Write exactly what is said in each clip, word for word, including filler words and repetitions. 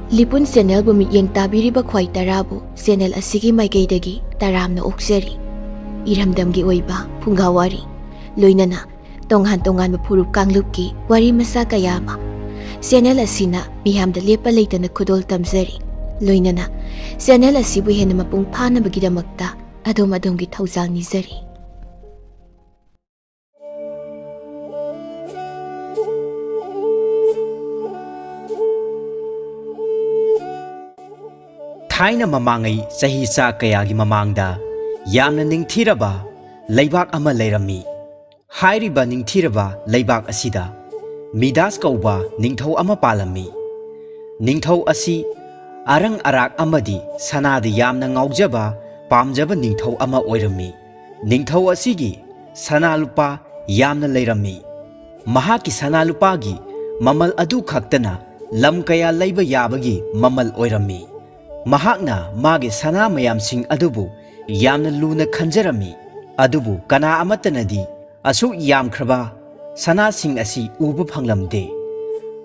ꯂꯤꯄꯨꯟ ꯆꯦꯅꯦꯜꯕꯨ ꯃꯤꯠꯌꯦꯡ ꯇꯥꯕꯤꯔꯤꯕ ꯈ꯭ꯋꯥꯏ ꯇꯔꯥꯕꯨ ꯆꯦꯅꯦꯜ ꯑꯁꯤꯒꯤ ꯃꯥꯏꯀꯩꯗꯒꯤ ꯇꯔꯥꯝꯅ ꯑꯣꯛꯆꯔꯤ꯫ ꯏꯔꯝꯗꯝꯒꯤ ꯑꯣꯏꯕ ꯐꯨꯡꯒꯥ ꯋꯥꯔꯤ, ꯂꯣꯏꯅꯅ ꯇꯣꯉꯥꯟ ꯇꯣꯉꯥꯟꯕ ꯐꯨꯔꯨꯞ ꯀꯥꯡꯂꯨꯞꯀꯤ ꯋꯥꯔꯤ ꯃꯆꯥ ꯀꯌꯥ ꯑꯃ ꯆꯦꯅꯦꯜ ꯑꯁꯤꯅ ꯃꯤꯌꯥꯝꯗ ꯂꯦꯞꯄ ꯂꯩꯇꯅ ꯈꯨꯗꯣꯜ ꯇꯝꯖꯔꯤ꯫ ꯂꯣꯏꯅꯅ ꯆꯦꯅꯦꯜ ꯑꯁꯤꯕꯨ ꯍꯦꯟꯅ ꯃꯄꯨꯡ ꯐꯥꯅꯕꯒꯤꯗꯃꯛꯇ ꯑꯗꯣꯝ ꯑꯗꯣꯝꯒꯤ ꯊꯧꯖꯥꯜ ꯅꯤꯖꯔꯤ꯫ ꯊꯥꯏꯅ ꯃꯃꯥꯡꯉꯩ ꯆꯍꯤ ꯆꯥ ꯀꯌꯥꯒꯤ ꯃꯃꯥꯡꯗ ꯌꯥꯝꯅ ꯅꯤꯡꯊꯤꯔꯕ ꯂꯩꯕꯥꯛ ꯑꯃ ꯂꯩꯔꯝꯃꯤ꯫ ꯍꯥꯏꯔꯤꯕ ꯅꯤꯡꯊꯤꯔꯕ ꯂꯩꯕꯥꯛ ꯑꯁꯤꯗ ꯃꯤꯗꯥꯁ ꯀꯧꯕ ꯅꯤꯡꯊꯧ ꯑꯃ ꯄꯥꯜꯂꯝꯃꯤ꯫ ꯅꯤꯡꯊꯧ ꯑꯁꯤ ꯑꯔꯪ ꯑꯔꯥꯛ ꯑꯃꯗꯤ ꯁꯅꯥꯗ ꯌꯥꯝꯅ ꯉꯥꯎꯖꯕ, ꯄꯥꯝꯖꯕ ꯅꯤꯡꯊꯧ ꯑꯃ ꯑꯣꯏꯔꯝꯃꯤ꯫ ꯅꯤꯡꯊꯧ ꯑꯁꯤꯒꯤ ꯁꯅꯥ ꯂꯨꯄꯥ ꯌꯥꯝꯅ ꯂꯩꯔꯝꯃꯤ꯫ ꯃꯍꯥꯛꯀꯤ ꯁꯅꯥ ꯂꯨꯄꯥꯒꯤ ꯃꯃꯜ ꯑꯗꯨ ꯈꯛꯇꯅ ꯂꯝ ꯀꯌꯥ ꯂꯩꯕ ꯌꯥꯕꯒꯤ ꯃꯃꯜ ꯑꯣꯏꯔꯝꯃꯤ꯫ ꯃꯍꯥꯛꯅ ꯃꯥꯒꯤ ꯁꯅꯥ ꯃꯌꯥꯝꯁꯤꯡ ꯑꯗꯨꯕꯨ ꯌꯥꯝꯅ ꯂꯨꯅ ꯈꯟꯖꯔꯝꯃꯤ꯫ ꯑꯗꯨꯕꯨ ꯀꯅꯥ ꯑꯃꯠꯇꯅꯗꯤ ꯑꯁꯨꯛ ꯌꯥꯝꯈ꯭ꯔꯕ ꯁꯅꯥꯁꯤꯡ ꯑꯁꯤ ꯎꯕ ꯐꯪꯂꯝꯗꯦ꯫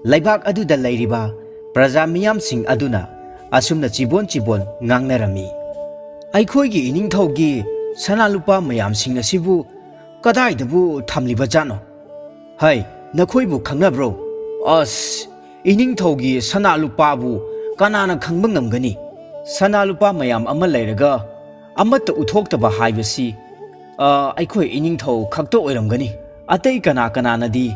ꯂꯩꯕꯥꯛ ꯑꯗꯨꯗ ꯂꯩꯔꯤꯕ ꯄ꯭ꯔꯖꯥ ꯃꯤꯌꯥꯝꯁꯤꯡ ꯑꯗꯨꯅ ꯑꯁꯨꯝꯅ ꯆꯤꯕꯣꯟ ꯆꯤꯕꯣꯟ ꯉꯥꯡꯅꯔꯝꯃꯤ, "ꯑꯩꯈꯣꯏꯒꯤ ꯏꯅꯤꯡꯊꯧꯒꯤ ꯁꯅꯥ ꯂꯨꯄꯥ ꯃꯌꯥꯝꯁꯤꯡ ꯑꯁꯤꯕꯨ ꯀꯗꯥꯏꯗꯕꯨ ꯊꯝꯂꯤꯕꯖꯥꯠꯅꯣ? ꯍꯩ, ꯅꯈꯣꯏꯕꯨ ꯈꯪꯅꯕ꯭ꯔꯣ? ꯑꯁ, ꯏꯅꯤꯡꯊꯧꯒꯤ ꯁꯅꯥ ꯂꯨꯄꯥꯕꯨ ꯀꯅꯥꯅ ꯈꯪꯕ ꯉꯝꯒꯅꯤ? ꯁꯅꯥ ꯂꯨꯄꯥ ꯃꯌꯥꯝ ꯑꯃ ꯂꯩꯔꯒ ꯑꯃꯠꯇ ꯎꯊꯣꯛꯇꯕ ꯍꯥꯏꯕꯁꯤ, ꯑ, ꯑꯩꯈꯣꯏ ꯏꯅꯤꯡꯊꯧ ꯈꯛꯇ ꯑꯣꯏꯔꯝꯒꯅꯤ꯫ ꯑꯇꯩ ꯀꯅꯥ ꯀꯅꯥꯅꯗꯤ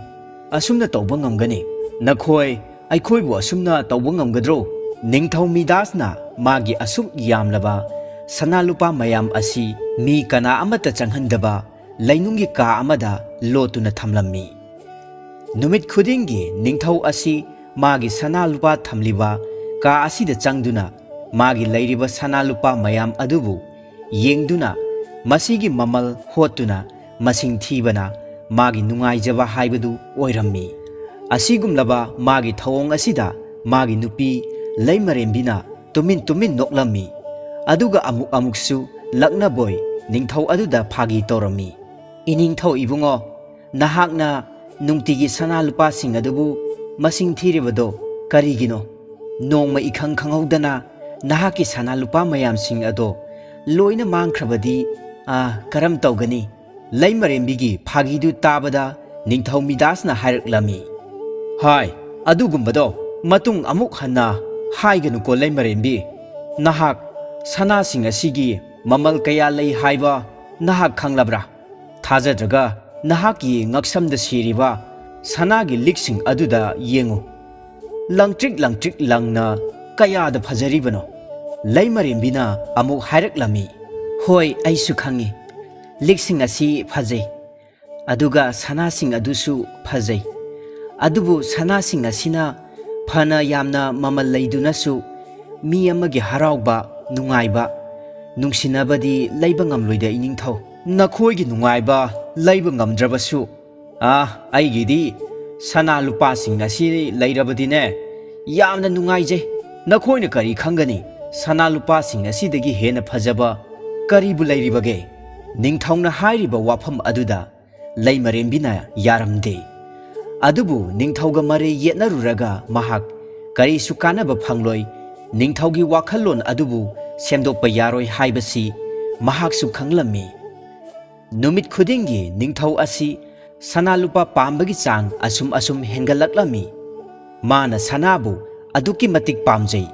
ꯑꯁꯨꯝꯅ ꯇꯧꯕ ꯉꯝꯒꯅꯤ? ꯅꯈꯣꯏ ꯑꯩꯈꯣꯏꯕꯨ ꯑꯁꯨꯝꯅ ꯇꯧꯕ ꯉꯝꯒꯗ꯭ꯔꯣ?" ꯅꯤꯡꯊꯧ ꯃꯤꯗꯥꯁꯅ ꯃꯥꯒꯤ ꯑꯁꯨꯛ ꯌꯥꯝꯂꯕ ꯁꯅꯥ ꯂꯨꯄꯥ ꯃꯌꯥꯝ ꯑꯁꯤ ꯃꯤ ꯀꯅꯥ ꯑꯃꯠꯇ ꯆꯪꯍꯟꯗꯕ ꯂꯩꯅꯨꯡꯒꯤ ꯀꯥ ꯑꯃꯗ ꯂꯣꯠꯇꯨꯅ ꯊꯝꯂꯝꯃꯤ꯫ ꯅꯨꯃꯤꯠ ꯈꯨꯗꯤꯡꯒꯤ ꯅꯤꯡꯊꯧ ꯑꯁꯤ ꯃꯥꯒꯤ ꯁꯅꯥ ꯂꯨꯄꯥ ꯊꯝꯂꯤꯕ ꯀꯥ ꯑꯁꯤꯗ ꯆꯪꯗꯨꯅ ꯃꯥꯒꯤ ꯂꯩꯔꯤꯕ ꯁꯅꯥ ꯂꯨꯄꯥ ꯃꯌꯥꯝ ꯑꯗꯨꯕꯨ ꯌꯦꯡꯗꯨꯅ, ꯃꯁꯤꯒꯤ ꯃꯃꯜ ꯍꯣꯠꯇꯨꯅ ꯃꯁꯤꯡ ꯊꯤꯕꯅ ꯃꯥꯒꯤ ꯅꯨꯡꯉꯥꯏꯖꯕ ꯍꯥꯏꯕꯗꯨ ꯑꯣꯏꯔꯝꯃꯤ꯫ ꯑꯁꯤꯒꯨꯝꯂꯕ ꯃꯥꯒꯤ ꯊꯧꯑꯣꯡ ꯑꯁꯤꯗ ꯃꯥꯒꯤ ꯅꯨꯄꯤ ꯂꯩꯃꯔꯦꯝꯕꯤꯅ ꯇꯨꯃꯤꯟ ꯇꯨꯃꯤꯟ ꯅꯣꯛꯂꯝꯃꯤ꯫ ꯑꯗꯨꯒ ꯑꯃꯨꯛ ꯑꯃꯨꯛꯁꯨ ꯂꯛꯅꯕꯣꯏ ꯅꯤꯡꯊꯧ ꯑꯗꯨꯗ ꯐꯥꯒꯤ ꯇꯧꯔꯝꯃꯤ꯫ "ꯏꯅꯤꯡꯊꯧ ꯏꯕꯨꯡꯉꯣ, ꯅꯍꯥꯛꯅ ꯅꯨꯡꯇꯤꯒꯤ ꯁꯅꯥ ꯂꯨꯄꯥꯁꯤꯡ ꯑꯗꯨꯕꯨ ꯃꯁꯤꯡ ꯊꯤꯔꯤꯕꯗꯣ ꯀꯔꯤꯒꯤꯅꯣ? ꯅꯣꯡꯃ ꯏꯈꯪ ꯈꯪꯍꯧꯗꯅ ꯅꯍꯥꯛꯀꯤ ꯁꯅꯥ ꯂꯨꯄꯥ ꯃꯌꯥꯝꯁꯤꯡ ꯑꯗꯣ ꯂꯣꯏꯅ ꯃꯥꯡꯈ꯭ꯔꯕꯗꯤ, ꯑꯥ, ꯀꯔꯝ ꯇꯧꯒꯅꯤ?" ꯂꯩꯃꯔꯦꯝꯕꯤꯒꯤ ꯐꯥꯒꯤꯗꯨ ꯇꯥꯕꯗ ꯅꯤꯡꯊꯧ ꯃꯤꯗꯥꯁꯅ ꯍꯥꯏꯔꯛꯂꯝꯃꯤ, "ꯍꯥꯏ, ꯑꯗꯨꯒꯨꯝꯕꯗꯣ ꯃꯇꯨꯡ ꯑꯃꯨꯛ ꯍꯟꯅ ꯍꯥꯏꯒꯅꯨꯀꯣ ꯂꯩꯃꯔꯦꯝꯕꯤ꯫ ꯅꯍꯥꯛ ꯁꯅꯥꯁꯤꯡ ꯑꯁꯤꯒꯤ ꯃꯃꯜ ꯀꯌꯥ ꯂꯩ ꯍꯥꯏꯕ ꯅꯍꯥꯛ ꯈꯪꯂꯕ꯭ꯔꯥ? ꯊꯥꯖꯗ꯭ꯔꯒ ꯅꯍꯥꯛꯀꯤ ꯉꯛꯁꯝꯗ ꯁꯤꯔꯤꯕ ꯁꯅꯥꯒꯤ ꯂꯤꯛꯁꯤꯡ ꯑꯗꯨꯗ ꯌꯦꯡꯉꯨ꯫ ꯂꯪꯇ꯭ꯔꯤꯛ ꯂꯪꯇ꯭ꯔꯤꯛ ꯂꯪꯅ ꯀꯌꯥꯗ ꯐꯖꯔꯤꯕꯅꯣ?" ꯂꯩꯃꯔꯦꯝꯕꯤꯅ ꯑꯃꯨꯛ ꯍꯥꯏꯔꯛꯂꯝꯃꯤ, "ꯍꯣꯏ, ꯑꯩꯁꯨ ꯈꯪꯉꯤ꯫ ꯂꯤꯛꯁꯤꯡ ꯑꯁꯤ ꯐꯖꯩ, ꯑꯗꯨꯒ ꯁꯅꯥꯁꯤꯡ ꯑꯗꯨꯁꯨ ꯐꯖꯩ꯫ ꯑꯗꯨꯕꯨ ꯁꯅꯥꯁꯤꯡ ꯑꯁꯤꯅ ꯐꯅ ꯌꯥꯝꯅ ꯃꯃꯜ ꯂꯩꯗꯨꯅꯁꯨ ꯃꯤ ꯑꯃꯒꯤ ꯍꯔꯥꯎꯕ, ꯅꯨꯡꯉꯥꯏꯕ, ꯅꯨꯡꯁꯤꯅꯕꯗꯤ ꯂꯩꯕ ꯉꯝꯂꯣꯏꯗ ꯏꯅꯤꯡꯊꯧ꯫ ꯅꯈꯣꯏꯒꯤ ꯅꯨꯡꯉꯥꯏꯕ ꯂꯩꯕ ꯉꯝꯗ꯭ꯔꯕꯁꯨ, ꯑꯥ, ꯑꯩꯒꯤꯗꯤ ꯁꯅꯥ ꯂꯨꯄꯥꯁꯤꯡ ꯑꯁꯤ ꯂꯩꯔꯕꯗꯤꯅꯦ, ꯌꯥꯝꯅ ꯅꯨꯡꯉꯥꯏꯖꯩ꯫ ꯅꯈꯣꯏꯅ ꯀꯔꯤ ꯈꯪꯒꯅꯤ? ꯁꯅꯥ ꯂꯨꯄꯥꯁꯤꯡ ꯑꯁꯤꯗꯒꯤ ꯍꯦꯟꯅ ꯐꯖꯕ ꯀꯔꯤꯕꯨ ꯂꯩꯔꯤꯕꯒꯦ?" ꯅꯤꯡꯊꯧꯅ ꯍꯥꯏꯔꯤꯕ ꯋꯥꯐꯝ ꯑꯗꯨꯗ ꯂꯩꯃꯔꯦꯝꯕꯤꯅ ꯌꯥꯔꯝꯗꯦ꯫ ꯑꯗꯨꯕꯨ ꯅꯤꯡꯊꯧꯒ ꯃꯔꯩ ꯌꯦꯠꯅꯔꯨꯔꯒ ꯃꯍꯥꯛ ꯀꯔꯤꯁꯨ ꯀꯥꯟꯅꯕ ꯐꯪꯂꯣꯏ, ꯅꯤꯡꯊꯧꯒꯤ ꯋꯥꯈꯜꯂꯣꯟ ꯑꯗꯨꯕꯨ ꯁꯦꯝꯗꯣꯛꯄ ꯌꯥꯔꯣꯏ ꯍꯥꯏꯕꯁꯤ ꯃꯍꯥꯛꯁꯨ ꯈꯪꯂꯝꯃꯤ꯫ ꯅꯨꯃꯤꯠ ꯈꯨꯗꯤꯡꯒꯤ ꯅꯤꯡꯊꯧ ꯑꯁꯤ ꯁꯅꯥ ꯂꯨꯄꯥ ꯄꯥꯝꯕꯒꯤ ꯆꯥꯡ ꯑꯁꯨꯝ ꯑꯁꯨꯝ ꯍꯦꯟꯒꯠꯂꯛꯂꯝꯃꯤ꯫ ꯃꯥꯅ ꯁꯅꯥꯕꯨ ꯑꯗꯨꯛꯀꯤ ꯃꯇꯤꯛ ꯄꯥꯝꯖꯩ,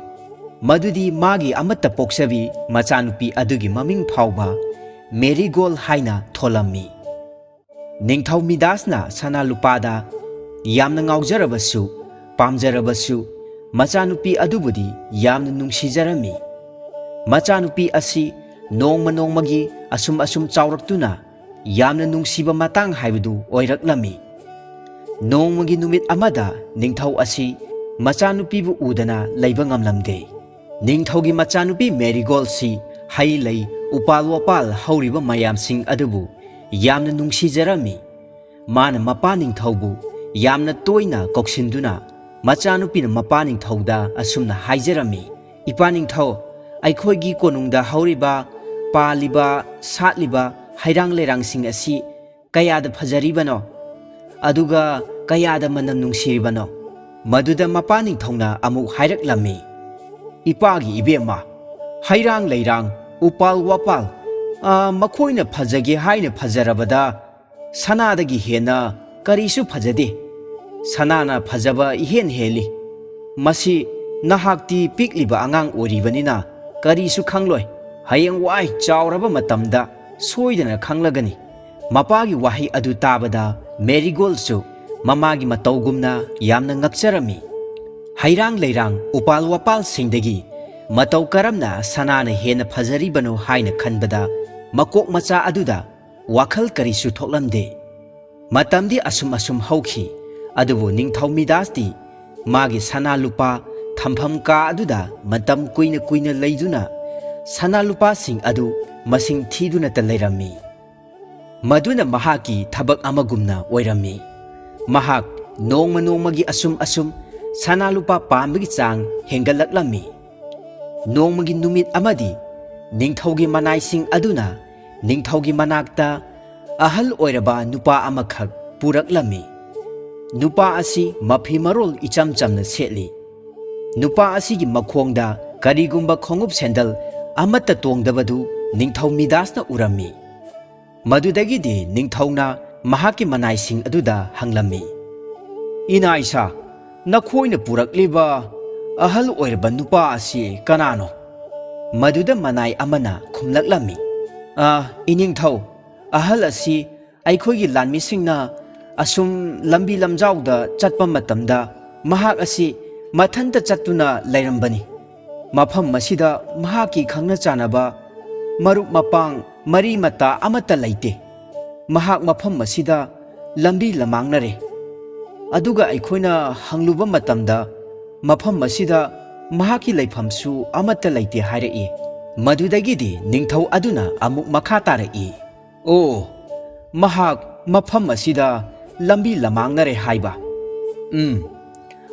ꯃꯗꯨꯗꯤ ꯃꯥꯒꯤ ꯑꯃꯠꯇ ꯄꯣꯛꯆꯕꯤ ꯃꯆꯥꯅꯨꯄꯤ ꯑꯗꯨꯒꯤ ꯃꯃꯤꯡ ꯐꯥꯎꯕ ꯃꯦꯔꯤꯒꯣꯜ ꯍꯥꯏꯅ ꯊꯣꯜꯂꯝꯃꯤ꯫ ꯅꯤꯡꯊꯧ ꯃꯤꯗꯥꯁꯅ ꯁꯅꯥ ꯂꯨꯄꯥꯗ ꯌꯥꯝꯅ ꯉꯥꯎꯖꯔꯕꯁꯨ, ꯄꯥꯝꯖꯔꯕꯁꯨ, ꯃꯆꯥꯅꯨꯄꯤ ꯑꯗꯨꯕꯨꯗꯤ ꯌꯥꯝꯅ ꯅꯨꯡꯁꯤꯖꯔꯝꯃꯤ꯫ ꯃꯆꯥꯅꯨꯄꯤ ꯑꯁꯤ ꯅꯣꯡꯃ ꯅꯣꯡꯃꯒꯤ ꯑꯁꯨꯝ ꯑꯁꯨꯝ ꯆꯥꯎꯔꯛꯇꯨꯅ ꯌꯥꯝꯅ ꯅꯨꯡꯁꯤꯕ ꯃꯇꯥꯡ ꯍꯥꯏꯕꯗꯨ ꯑꯣꯏꯔꯛꯂꯝꯃꯤ꯫ ꯅꯣꯡꯃꯒꯤ ꯅꯨꯃꯤꯠ ꯑꯃꯗ ꯅꯤꯡꯊꯧ ꯑꯁꯤ ꯃꯆꯥꯅꯨꯄꯤꯕꯨ ꯎꯗꯅ ꯂꯩꯕ ꯉꯝꯂꯝꯗꯦ꯫ ꯅꯤꯡꯊꯧꯒꯤ ꯃꯆꯥꯅꯨꯄꯤ ꯃꯦꯔꯤꯒꯣꯜꯁꯤ ꯍꯩ ꯂꯩ, ꯎꯄꯥꯜ ꯋꯥꯄꯥꯜ ꯍꯧꯔꯤꯕ ꯃꯌꯥꯝꯁꯤꯡ ꯑꯗꯨꯕꯨ ꯌꯥꯝꯅ ꯅꯨꯡꯁꯤꯖꯔꯝꯃꯤ꯫ ꯃꯥꯅ ꯃꯄꯥ ꯅꯤꯡꯊꯧꯕꯨ ꯌꯥꯝꯅ ꯇꯣꯏꯅ ꯀꯧꯁꯤꯟꯗꯨꯅ ꯃꯆꯥꯅꯨꯄꯤꯅ ꯃꯄꯥ ꯅꯤꯡꯊꯧꯗ ꯑꯁꯨꯝꯅ ꯍꯥꯏꯖꯔꯝꯃꯤ, "ꯏꯄꯥ ꯅꯤꯡꯊꯧ, ꯑꯩꯈꯣꯏꯒꯤ ꯀꯣꯅꯨꯡꯗ ꯍꯧꯔꯤꯕ, ꯄꯥꯜꯂꯤꯕ, ꯁꯥꯠꯂꯤꯕ ꯍꯩꯔꯥꯡ ꯂꯩꯔꯥꯡꯁꯤꯡ ꯑꯁꯤ ꯀꯌꯥꯗ ꯐꯖꯔꯤꯕꯅꯣ, ꯑꯗꯨꯒ ꯀꯌꯥꯗ ꯃꯅꯝ ꯅꯨꯡꯁꯤꯔꯤꯕꯅꯣ! ꯃꯗꯨꯗ ꯃꯄꯥ ꯅꯤꯡꯊꯧꯅ ꯑꯃꯨꯛ ꯍꯥꯏꯔꯛꯂꯝꯃꯤ, "ꯏꯄꯥꯒꯤ ꯏꯕꯦꯝꯃ, ꯍꯩꯔꯥꯡ ꯂꯩꯔꯥꯡ, ꯎꯄꯥꯜ ꯋꯥꯄꯥꯜ, ꯑ, ꯃꯈꯣꯏꯅ ꯐꯖꯒꯦ ꯍꯥꯏꯅ ꯐꯖꯔꯕꯗ ꯁꯅꯥꯗꯒꯤ ꯍꯦꯟꯅ ꯀꯔꯤꯁꯨ ꯐꯖꯗꯦ꯫ ꯁꯅꯥꯅ ꯐꯖꯕ ꯏꯍꯦꯟ ꯍꯦꯜꯂꯤ꯫ ꯃꯁꯤ ꯅꯍꯥꯛꯇꯤ ꯄꯤꯛꯂꯤꯕ ꯑꯉꯥꯡ ꯑꯣꯏꯔꯤꯕꯅꯤꯅ ꯀꯔꯤꯁꯨ ꯈꯪꯂꯣꯏ꯫ ꯍꯌꯦꯡꯋꯥꯏ ꯆꯥꯎꯔꯕ ꯃꯇꯝꯗ ꯁꯣꯏꯗꯅ ꯈꯪꯂꯒꯅꯤ꯫" ꯃꯄꯥꯒꯤ ꯋꯥꯍꯩ ꯑꯗꯨ ꯇꯥꯕꯗ ꯃꯦꯔꯤꯒꯣꯜꯁꯨ ꯃꯃꯥꯒꯤ ꯃꯇꯧꯒꯨꯝꯅ ꯌꯥꯝꯅ ꯉꯛꯆꯔꯝꯃꯤ꯫ ꯍꯩꯔꯥꯡ ꯂꯩꯔꯥꯡ, ꯎꯄꯥꯜ ꯋꯥꯄꯥꯜꯁꯤꯡꯗꯒꯤ ꯃꯇꯧ ꯀꯔꯝꯅ ꯁꯅꯥꯅ ꯍꯦꯟꯅ ꯐꯖꯔꯤꯕꯅꯣ ꯍꯥꯏꯅ ꯈꯟꯕꯗ ꯃꯀꯣꯛ ꯃꯆꯥ ꯑꯗꯨꯗ ꯋꯥꯈꯜ ꯀꯔꯤꯁꯨ ꯊꯣꯛꯂꯝꯗꯦ꯫ ꯃꯇꯝꯗꯤ ꯑꯁꯨꯝ ꯑꯁꯨꯝ ꯍꯧꯈꯤ, ꯑꯗꯨꯕꯨ ꯅꯤꯡꯊꯧ ꯃꯤꯗꯥꯁꯇꯤ ꯃꯥꯒꯤ ꯁꯅꯥ ꯂꯨꯄꯥ ꯊꯝꯐꯝ ꯀꯥ ꯑꯗꯨꯗ ꯃꯇꯝ ꯀꯨꯏꯅ ꯀꯨꯏꯅ ꯂꯩꯗꯨꯅ ꯁꯅꯥ ꯂꯨꯄꯥꯁꯤꯡ ꯑꯗꯨ ꯃꯁꯤꯡ ꯊꯤꯗꯨꯅꯇ ꯂꯩꯔꯝꯃꯤ꯫ ꯃꯗꯨꯅ ꯃꯍꯥꯛꯀꯤ ꯊꯕꯛ ꯑꯃꯒꯨꯝꯅ ꯑꯣꯏꯔꯝꯃꯤ꯫ ꯃꯍꯥꯛ ꯅꯣꯡꯃ ꯅꯣꯡꯃꯒꯤ ꯑꯁꯨꯝ ꯑꯁꯨꯝ ꯁꯅꯥ ꯂꯨꯄꯥ ꯄꯥꯝꯕꯒꯤ ꯆꯥꯡ ꯍꯦꯟꯒꯠꯂꯛꯂꯝꯃꯤ꯫ ꯅꯣꯡꯃꯒꯤ ꯅꯨꯃꯤꯠ ꯑꯃꯗꯤ ꯅꯤꯡꯊꯧꯒꯤ ꯃꯅꯥꯏꯁꯤꯡ ꯑꯗꯨꯅ ꯅꯤꯡꯊꯧꯒꯤ ꯃꯅꯥꯛꯇ ꯑꯍꯜ ꯑꯣꯏꯔꯕ ꯅꯨꯄꯥ ꯑꯃꯈꯛ ꯄꯨꯔꯛꯂꯝꯃꯤ꯫ ꯅꯨꯄꯥ ꯑꯁꯤ ꯃꯐꯤ ꯃꯔꯣꯜ ꯏꯆꯝ ꯆꯝꯅ ꯁꯦꯠꯂꯤ꯫ ꯅꯨꯄꯥ ꯑꯁꯤꯒꯤ ꯃꯈꯣꯡꯗ ꯀꯔꯤꯒꯨꯝꯕ ꯈꯣꯡꯎꯞ ꯁꯦꯟꯗꯜ ꯑꯃꯠꯇ ꯇꯣꯡꯗꯕꯗꯨ ꯅꯤꯡꯊꯧ ꯃꯤꯗꯥꯁꯅ ꯎꯔꯝꯃꯤ꯫ ꯃꯗꯨꯗꯒꯤꯗꯤ ꯅꯤꯡꯊꯧꯅ ꯃꯍꯥꯛꯀꯤ ꯃꯅꯥꯏꯁꯤꯡ ꯑꯗꯨꯗ ꯍꯪꯂꯝꯃꯤ, "ꯏꯅꯥ ꯏꯁꯥ, ꯅꯈꯣꯏꯅ ꯄꯨꯔꯛꯂꯤꯕ ꯑꯍꯜ ꯑꯣꯏꯔꯕ ꯅꯨꯄꯥ ꯑꯁꯤ ꯀꯅꯥꯅꯣ?" ꯃꯗꯨꯗ ꯃꯅꯥꯏ ꯑꯃꯅ ꯈꯨꯝꯂꯛꯂꯝꯃꯤ, "ꯑ, ꯏꯅꯤꯡꯊꯧ, ꯑꯍꯜ ꯑꯁꯤ ꯑꯩꯈꯣꯏꯒꯤ ꯂꯥꯟꯃꯤꯁꯤꯡꯅ ꯑꯁꯨꯝ ꯂꯝꯕꯤ ꯂꯝꯖꯥꯎꯗ ꯆꯠꯄ ꯃꯇꯝꯗ ꯃꯍꯥꯛ ꯑꯁꯤ ꯃꯊꯟꯇ ꯆꯠꯇꯨꯅ ꯂꯩꯔꯝꯕꯅꯤ꯫ ꯃꯐꯝ ꯑꯁꯤꯗ ꯃꯍꯥꯛꯀꯤ ꯈꯪꯅ ꯆꯥꯟꯅꯕ ꯃꯔꯨꯞ ꯃꯄꯥꯡ ꯃꯔꯤ ꯃꯇꯥ ꯑꯃꯠꯇ ꯂꯩꯇꯦ꯫ ꯃꯍꯥꯛ ꯃꯐꯝ ꯑꯁꯤꯗ ꯂꯝꯕꯤ ꯂꯃꯥꯡꯅꯔꯦ꯫ ꯑꯗꯨꯒ ꯑꯩꯈꯣꯏꯅ ꯍꯪꯂꯨꯕ ꯃꯇꯝꯗ ꯃꯐꯝ ꯑꯁꯤꯗ ꯃꯍꯥꯛꯀꯤ ꯂꯩꯐꯝꯁꯨ ꯑꯃꯠꯇ ꯂꯩꯇꯦ" ꯍꯥꯏꯔꯛꯏ꯫ ꯃꯗꯨꯗꯒꯤꯗꯤ ꯅꯤꯡꯊꯧ ꯑꯗꯨꯅ ꯑꯃꯨꯛ ꯃꯈꯥ ꯇꯥꯔꯛꯏ, "ꯑꯣ, ꯃꯍꯥꯛ ꯃꯐꯝ ꯑꯁꯤꯗ ꯂꯝꯕꯤ ꯂꯃꯥꯡꯅꯔꯦ ꯍꯥꯏꯕ? ꯎꯝ,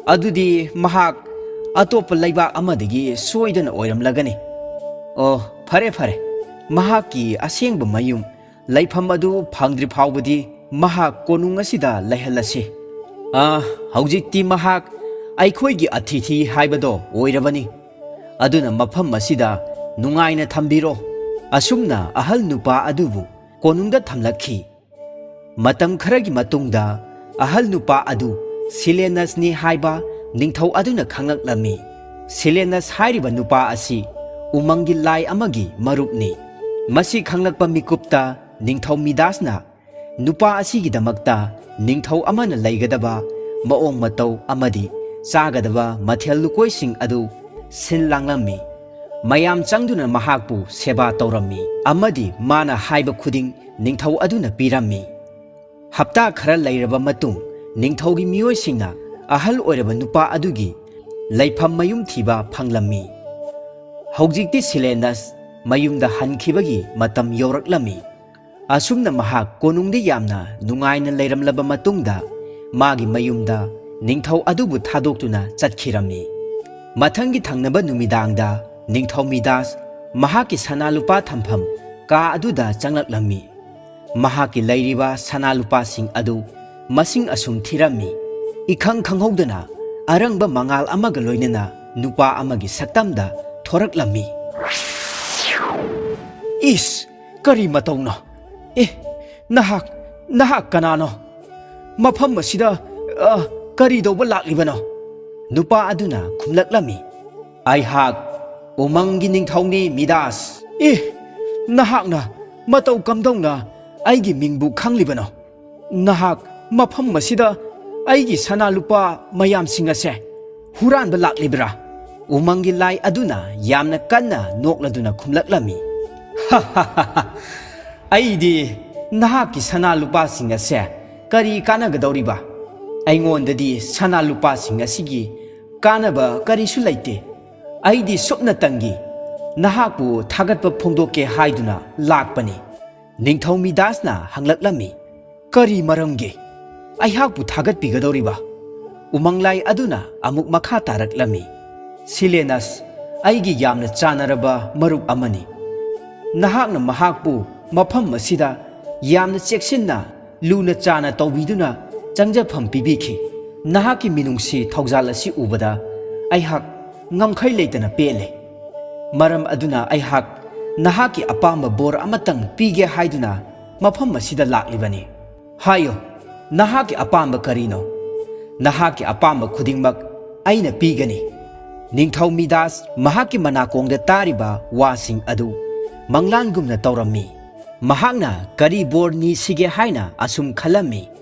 ꯑꯗꯨꯗꯤ ꯃꯍꯥꯛ ꯑꯇꯣꯞꯄ ꯂꯩꯕꯥꯛ ꯑꯃꯗꯒꯤ ꯁꯣꯏꯗꯅ ꯑꯣꯏꯔꯝꯂꯒꯅꯤ꯫ ꯑꯣ, ꯐꯔꯦ, ꯐꯔꯦ, ꯃꯍꯥꯛꯀꯤ ꯑꯁꯦꯡꯕ ꯃꯌꯨꯝ ꯂꯩꯐꯝ ꯑꯗꯨ ꯐꯪꯗ꯭ꯔꯤ ꯐꯥꯎꯕꯗꯤ ꯃꯍꯥꯛ ꯀꯣꯅꯨꯡ ꯑꯁꯤꯗ ꯂꯩꯍꯜꯂꯁꯤ꯫ ꯑ, ꯍꯧꯖꯤꯛꯇꯤ ꯃꯍꯥꯛ ꯑꯩꯈꯣꯏꯒꯤ ꯑꯇꯤꯊꯤ ꯍꯥꯏꯕꯗꯣ ꯑꯣꯏꯔꯕꯅꯤ꯫ ꯑꯗꯨꯅ ꯃꯐꯝ ꯑꯁꯤꯗ ꯅꯨꯡꯉꯥꯏꯅ ꯊꯝꯕꯤꯔꯣ꯫ ꯑꯁꯨꯝꯅ ꯑꯍꯜ ꯅꯨꯄꯥ ꯑꯗꯨꯕꯨ ꯀꯣꯅꯨꯡꯗ ꯊꯝꯂꯛꯈꯤ꯫ ꯃꯇꯝ ꯈꯔꯒꯤ ꯃꯇꯨꯡꯗ ꯑꯍꯜ ꯅꯨꯄꯥ ꯑꯗꯨ ꯁꯤꯂꯦꯅꯁꯅꯤ ꯍꯥꯏꯕ ꯅꯤꯡꯊꯧ ꯑꯗꯨꯅ ꯈꯪꯂꯛꯂꯝꯃꯤ꯫ ꯁꯤꯂꯦꯅꯁ ꯍꯥꯏꯔꯤꯕ ꯅꯨꯄꯥ ꯑꯁꯤ ꯎꯃꯪꯒꯤ ꯂꯥꯏ ꯑꯃꯒꯤ ꯃꯔꯨꯞꯅꯤ꯫ ꯃꯁꯤ ꯈꯪꯂꯛꯄ ꯃꯤꯀꯨꯞꯇ ꯅꯤꯡꯊꯧ ꯃꯤꯗꯥꯁꯅ ꯅꯨꯄꯥ ꯑꯁꯤꯒꯤꯗꯃꯛꯇ ꯅꯤꯡꯊꯧ ꯑꯃꯅ ꯂꯩꯒꯗꯕ ꯃꯑꯣꯡ ꯃꯇꯧ ꯑꯃꯗꯤ ꯆꯥꯒꯗꯕ ꯃꯊꯦꯜ ꯂꯨꯀꯣꯏꯁꯤꯡ ꯑꯗꯨ ꯁꯤꯟ ꯂꯥꯡꯂꯝꯃꯤ꯫ ꯃꯌꯥꯝ ꯆꯪꯗꯨꯅ ꯃꯍꯥꯛꯄꯨ ꯁꯦꯕꯥ ꯇꯧꯔꯝꯃꯤ ꯑꯃꯗꯤ ꯃꯥꯅ ꯍꯥꯏꯕ ꯈꯨꯗꯤꯡ ꯅꯤꯡꯊꯧ ꯑꯗꯨꯅ ꯄꯤꯔꯝꯃꯤ꯫ ꯍꯞꯇꯥ ꯈꯔ ꯂꯩꯔꯕ ꯃꯇꯨꯡ, ꯅꯤꯡꯊꯧꯒꯤ ꯃꯤꯑꯣꯏꯁꯤꯡꯅ ꯑꯍꯜ ꯑꯣꯏꯔꯕ ꯅꯨꯄꯥ ꯑꯗꯨꯒꯤ ꯂꯩꯐꯝ ꯃꯌꯨꯝ ꯊꯤꯕ ꯐꯪꯂꯝꯃꯤ꯫ ꯍꯧꯖꯤꯛꯇꯤ ꯁꯤꯂꯦꯅꯁ ꯃꯌꯨꯝꯗ ꯍꯟꯈꯤꯕꯒꯤ ꯃꯇꯝ ꯌꯧꯔꯛꯂꯝꯃꯤ꯫ ꯑꯁꯨꯝꯅ ꯃꯍꯥꯛ ꯀꯣꯅꯨꯡꯗ ꯌꯥꯝꯅ ꯅꯨꯡꯉꯥꯏꯅ ꯂꯩꯔꯝꯂꯕ ꯃꯇꯨꯡꯗ, ꯃꯥꯒꯤ ꯃꯌꯨꯝꯗ ꯅꯤꯡꯊꯧ ꯑꯗꯨꯕꯨ ꯊꯥꯗꯣꯛꯇꯨꯅ ꯆꯠꯈꯤꯔꯝꯃꯤ꯫ ꯃꯊꯪꯒꯤ ꯊꯪꯅꯕ ꯅꯨꯃꯤꯗꯥꯡꯗ ꯅꯤꯡꯊꯧ ꯃꯤꯗꯥꯁ ꯃꯍꯥꯛꯀꯤ ꯁꯅꯥ ꯂꯨꯄꯥ ꯊꯝꯐꯝ ꯀꯥ ꯑꯗꯨꯗ ꯆꯪꯂꯛꯂꯝꯃꯤ꯫ ꯃꯍꯥꯛꯀꯤ ꯂꯩꯔꯤꯕ ꯁꯅꯥ ꯂꯨꯄꯥꯁꯤꯡ ꯑꯗꯨ ꯃꯁꯤꯡ ꯑꯁꯨꯝ ꯊꯤꯔꯝꯃꯤ꯫ ꯏꯈꯪ ꯈꯪꯍꯧꯗꯅ ꯑꯔꯪꯕ ꯃꯉꯥꯜ ꯑꯃꯒ ꯂꯣꯏꯅꯅ ꯅꯨꯄꯥ ꯑꯃꯒꯤ ꯁꯛꯇꯝꯗ ꯊꯣꯔꯛꯂꯝꯃꯤ꯫ "ꯏꯁ, ꯀꯔꯤ ꯃꯇꯧꯅꯣ? ꯑꯦ, ꯅꯍꯥꯛ, ꯅꯍꯥꯛ ꯀꯅꯥꯅꯣ? ꯃꯐꯝ ꯑꯁꯤꯗ, ꯑ, ꯀꯔꯤ ꯇꯧꯕ ꯂꯥꯛꯂꯤꯕꯅꯣ?" ꯅꯨꯄꯥ ꯑꯗꯨꯅ ꯈꯨꯝꯂꯛꯂꯝꯃꯤ, "ꯑꯩꯍꯥꯛ ꯎꯃꯪꯒꯤ ꯅꯤꯡꯊꯧꯅꯤ, ꯃꯤꯗꯥꯁ꯫" "ꯑꯦ, ꯅꯍꯥꯛꯅ ꯃꯇꯧ ꯀꯝꯗꯧꯅ ꯑꯩꯒꯤ ꯃꯤꯡꯕꯨ ꯈꯪꯂꯤꯕꯅꯣ? ꯅꯍꯥꯛ ꯃꯐꯝ ꯑꯁꯤꯗ ꯑꯩꯒꯤ ꯁꯅꯥ ꯂꯨꯄꯥ ꯃꯌꯥꯝꯁꯤꯡ ꯑꯁꯦ ꯍꯨꯔꯥꯟꯕ ꯂꯥꯛꯂꯤꯕ꯭ꯔꯥ?" ꯎꯃꯪꯒꯤ ꯂꯥꯏ ꯑꯗꯨꯅ ꯌꯥꯝꯅ ꯀꯟꯅ ꯅꯣꯛꯂꯗꯨꯅ ꯈꯨꯝꯂꯛꯂꯝꯃꯤ, "ꯑꯩꯗꯤ ꯅꯍꯥꯛꯀꯤ ꯁꯅꯥ ꯂꯨꯄꯥꯁꯤꯡ ꯑꯁꯦ ꯀꯔꯤ ꯀꯥꯟꯅꯒꯗꯧꯔꯤꯕ? ꯑꯩꯉꯣꯟꯗꯗꯤ ꯁꯅꯥ ꯂꯨꯄꯥꯁꯤꯡ ꯑꯁꯤꯒꯤ ꯀꯥꯟꯅꯕ ꯀꯔꯤꯁꯨ ꯂꯩꯇꯦ꯫ ꯑꯩꯗꯤ ꯁꯨꯞꯅꯇꯪꯒꯤ ꯅꯍꯥꯛꯄꯨ ꯊꯥꯒꯠꯄ ꯐꯣꯡꯗꯣꯛꯀꯦ ꯍꯥꯏꯗꯨꯅ ꯂꯥꯛꯄꯅꯤ꯫" ꯅꯤꯡꯊꯧ ꯃꯤꯗꯥꯁꯅ ꯍꯪꯂꯛꯂꯝꯃꯤ, "ꯀꯔꯤ ꯃꯔꯝꯒꯤ ꯑꯩꯍꯥꯛꯄꯨ ꯊꯥꯒꯠꯄꯤꯒꯗꯧꯔꯤꯕ?" ꯎꯃꯪꯂꯥꯏ ꯑꯗꯨꯅ ꯑꯃꯨꯛ ꯃꯈꯥ ꯇꯥꯔꯛꯂꯝꯃꯤ, "ꯁꯤꯂꯦꯅꯁ ꯑꯩꯒꯤ ꯌꯥꯝꯅ ꯆꯥꯟꯅꯔꯕ ꯃꯔꯨꯞ ꯑꯃꯅꯤ꯫ ꯅꯍꯥꯛꯅ ꯃꯍꯥꯛꯄꯨ ꯃꯐꯝ ꯑꯁꯤꯗ ꯌꯥꯝꯅ ꯆꯦꯛꯁꯤꯟꯅ, ꯂꯨꯅ ꯆꯥꯅ ꯇꯧꯕꯤꯗꯨꯅ ꯆꯪꯖꯐꯝ ꯄꯤꯕꯤꯈꯤ꯫ ꯅꯍꯥꯛꯀꯤ ꯃꯤꯅꯨꯡꯁꯤ ꯊꯧꯖꯥꯜ ꯑꯁꯤ ꯎꯕꯗ ꯑꯩꯍꯥꯛ ꯉꯝꯈꯩ ꯂꯩꯇꯅ ꯄꯦꯜꯂꯦ꯫ ꯃꯔꯝ ꯑꯗꯨꯅ ꯑꯩꯍꯥꯛ ꯅꯍꯥꯛꯀꯤ ꯑꯄꯥꯝꯕ ꯕꯣꯔ ꯑꯃꯇꯪ ꯄꯤꯒꯦ ꯍꯥꯏꯗꯨꯅ ꯃꯐꯝ ꯑꯁꯤꯗ ꯂꯥꯛꯂꯤꯕꯅꯤ꯫ ꯍꯥꯏꯌꯨ, ꯅꯍꯥꯛꯀꯤ ꯑꯄꯥꯝꯕ ꯀꯔꯤꯅꯣ? ꯅꯍꯥꯛꯀꯤ ꯑꯄꯥꯝꯕ ꯈꯨꯗꯤꯡꯃꯛ ꯑꯩꯅ ꯄꯤꯒꯅꯤ꯫ ꯅꯤꯡꯊꯧ ꯃꯤꯗꯥꯁ ꯃꯍꯥꯛꯀꯤ ꯃꯅꯥꯀꯣꯡꯗ ꯇꯥꯔꯤꯕ ꯋꯥꯁꯤꯡ ꯑꯗꯨ ꯃꯪꯂꯥꯟꯒꯨꯝꯅ ꯇꯧꯔꯝꯃꯤ꯫ ꯃꯍꯥꯛꯅ ꯀꯔꯤ ꯕꯣꯔ ꯅꯤꯁꯤꯒꯦ ꯍꯥꯏꯅ ꯑꯁꯨꯝ ꯈꯜꯂꯝꯃꯤ꯫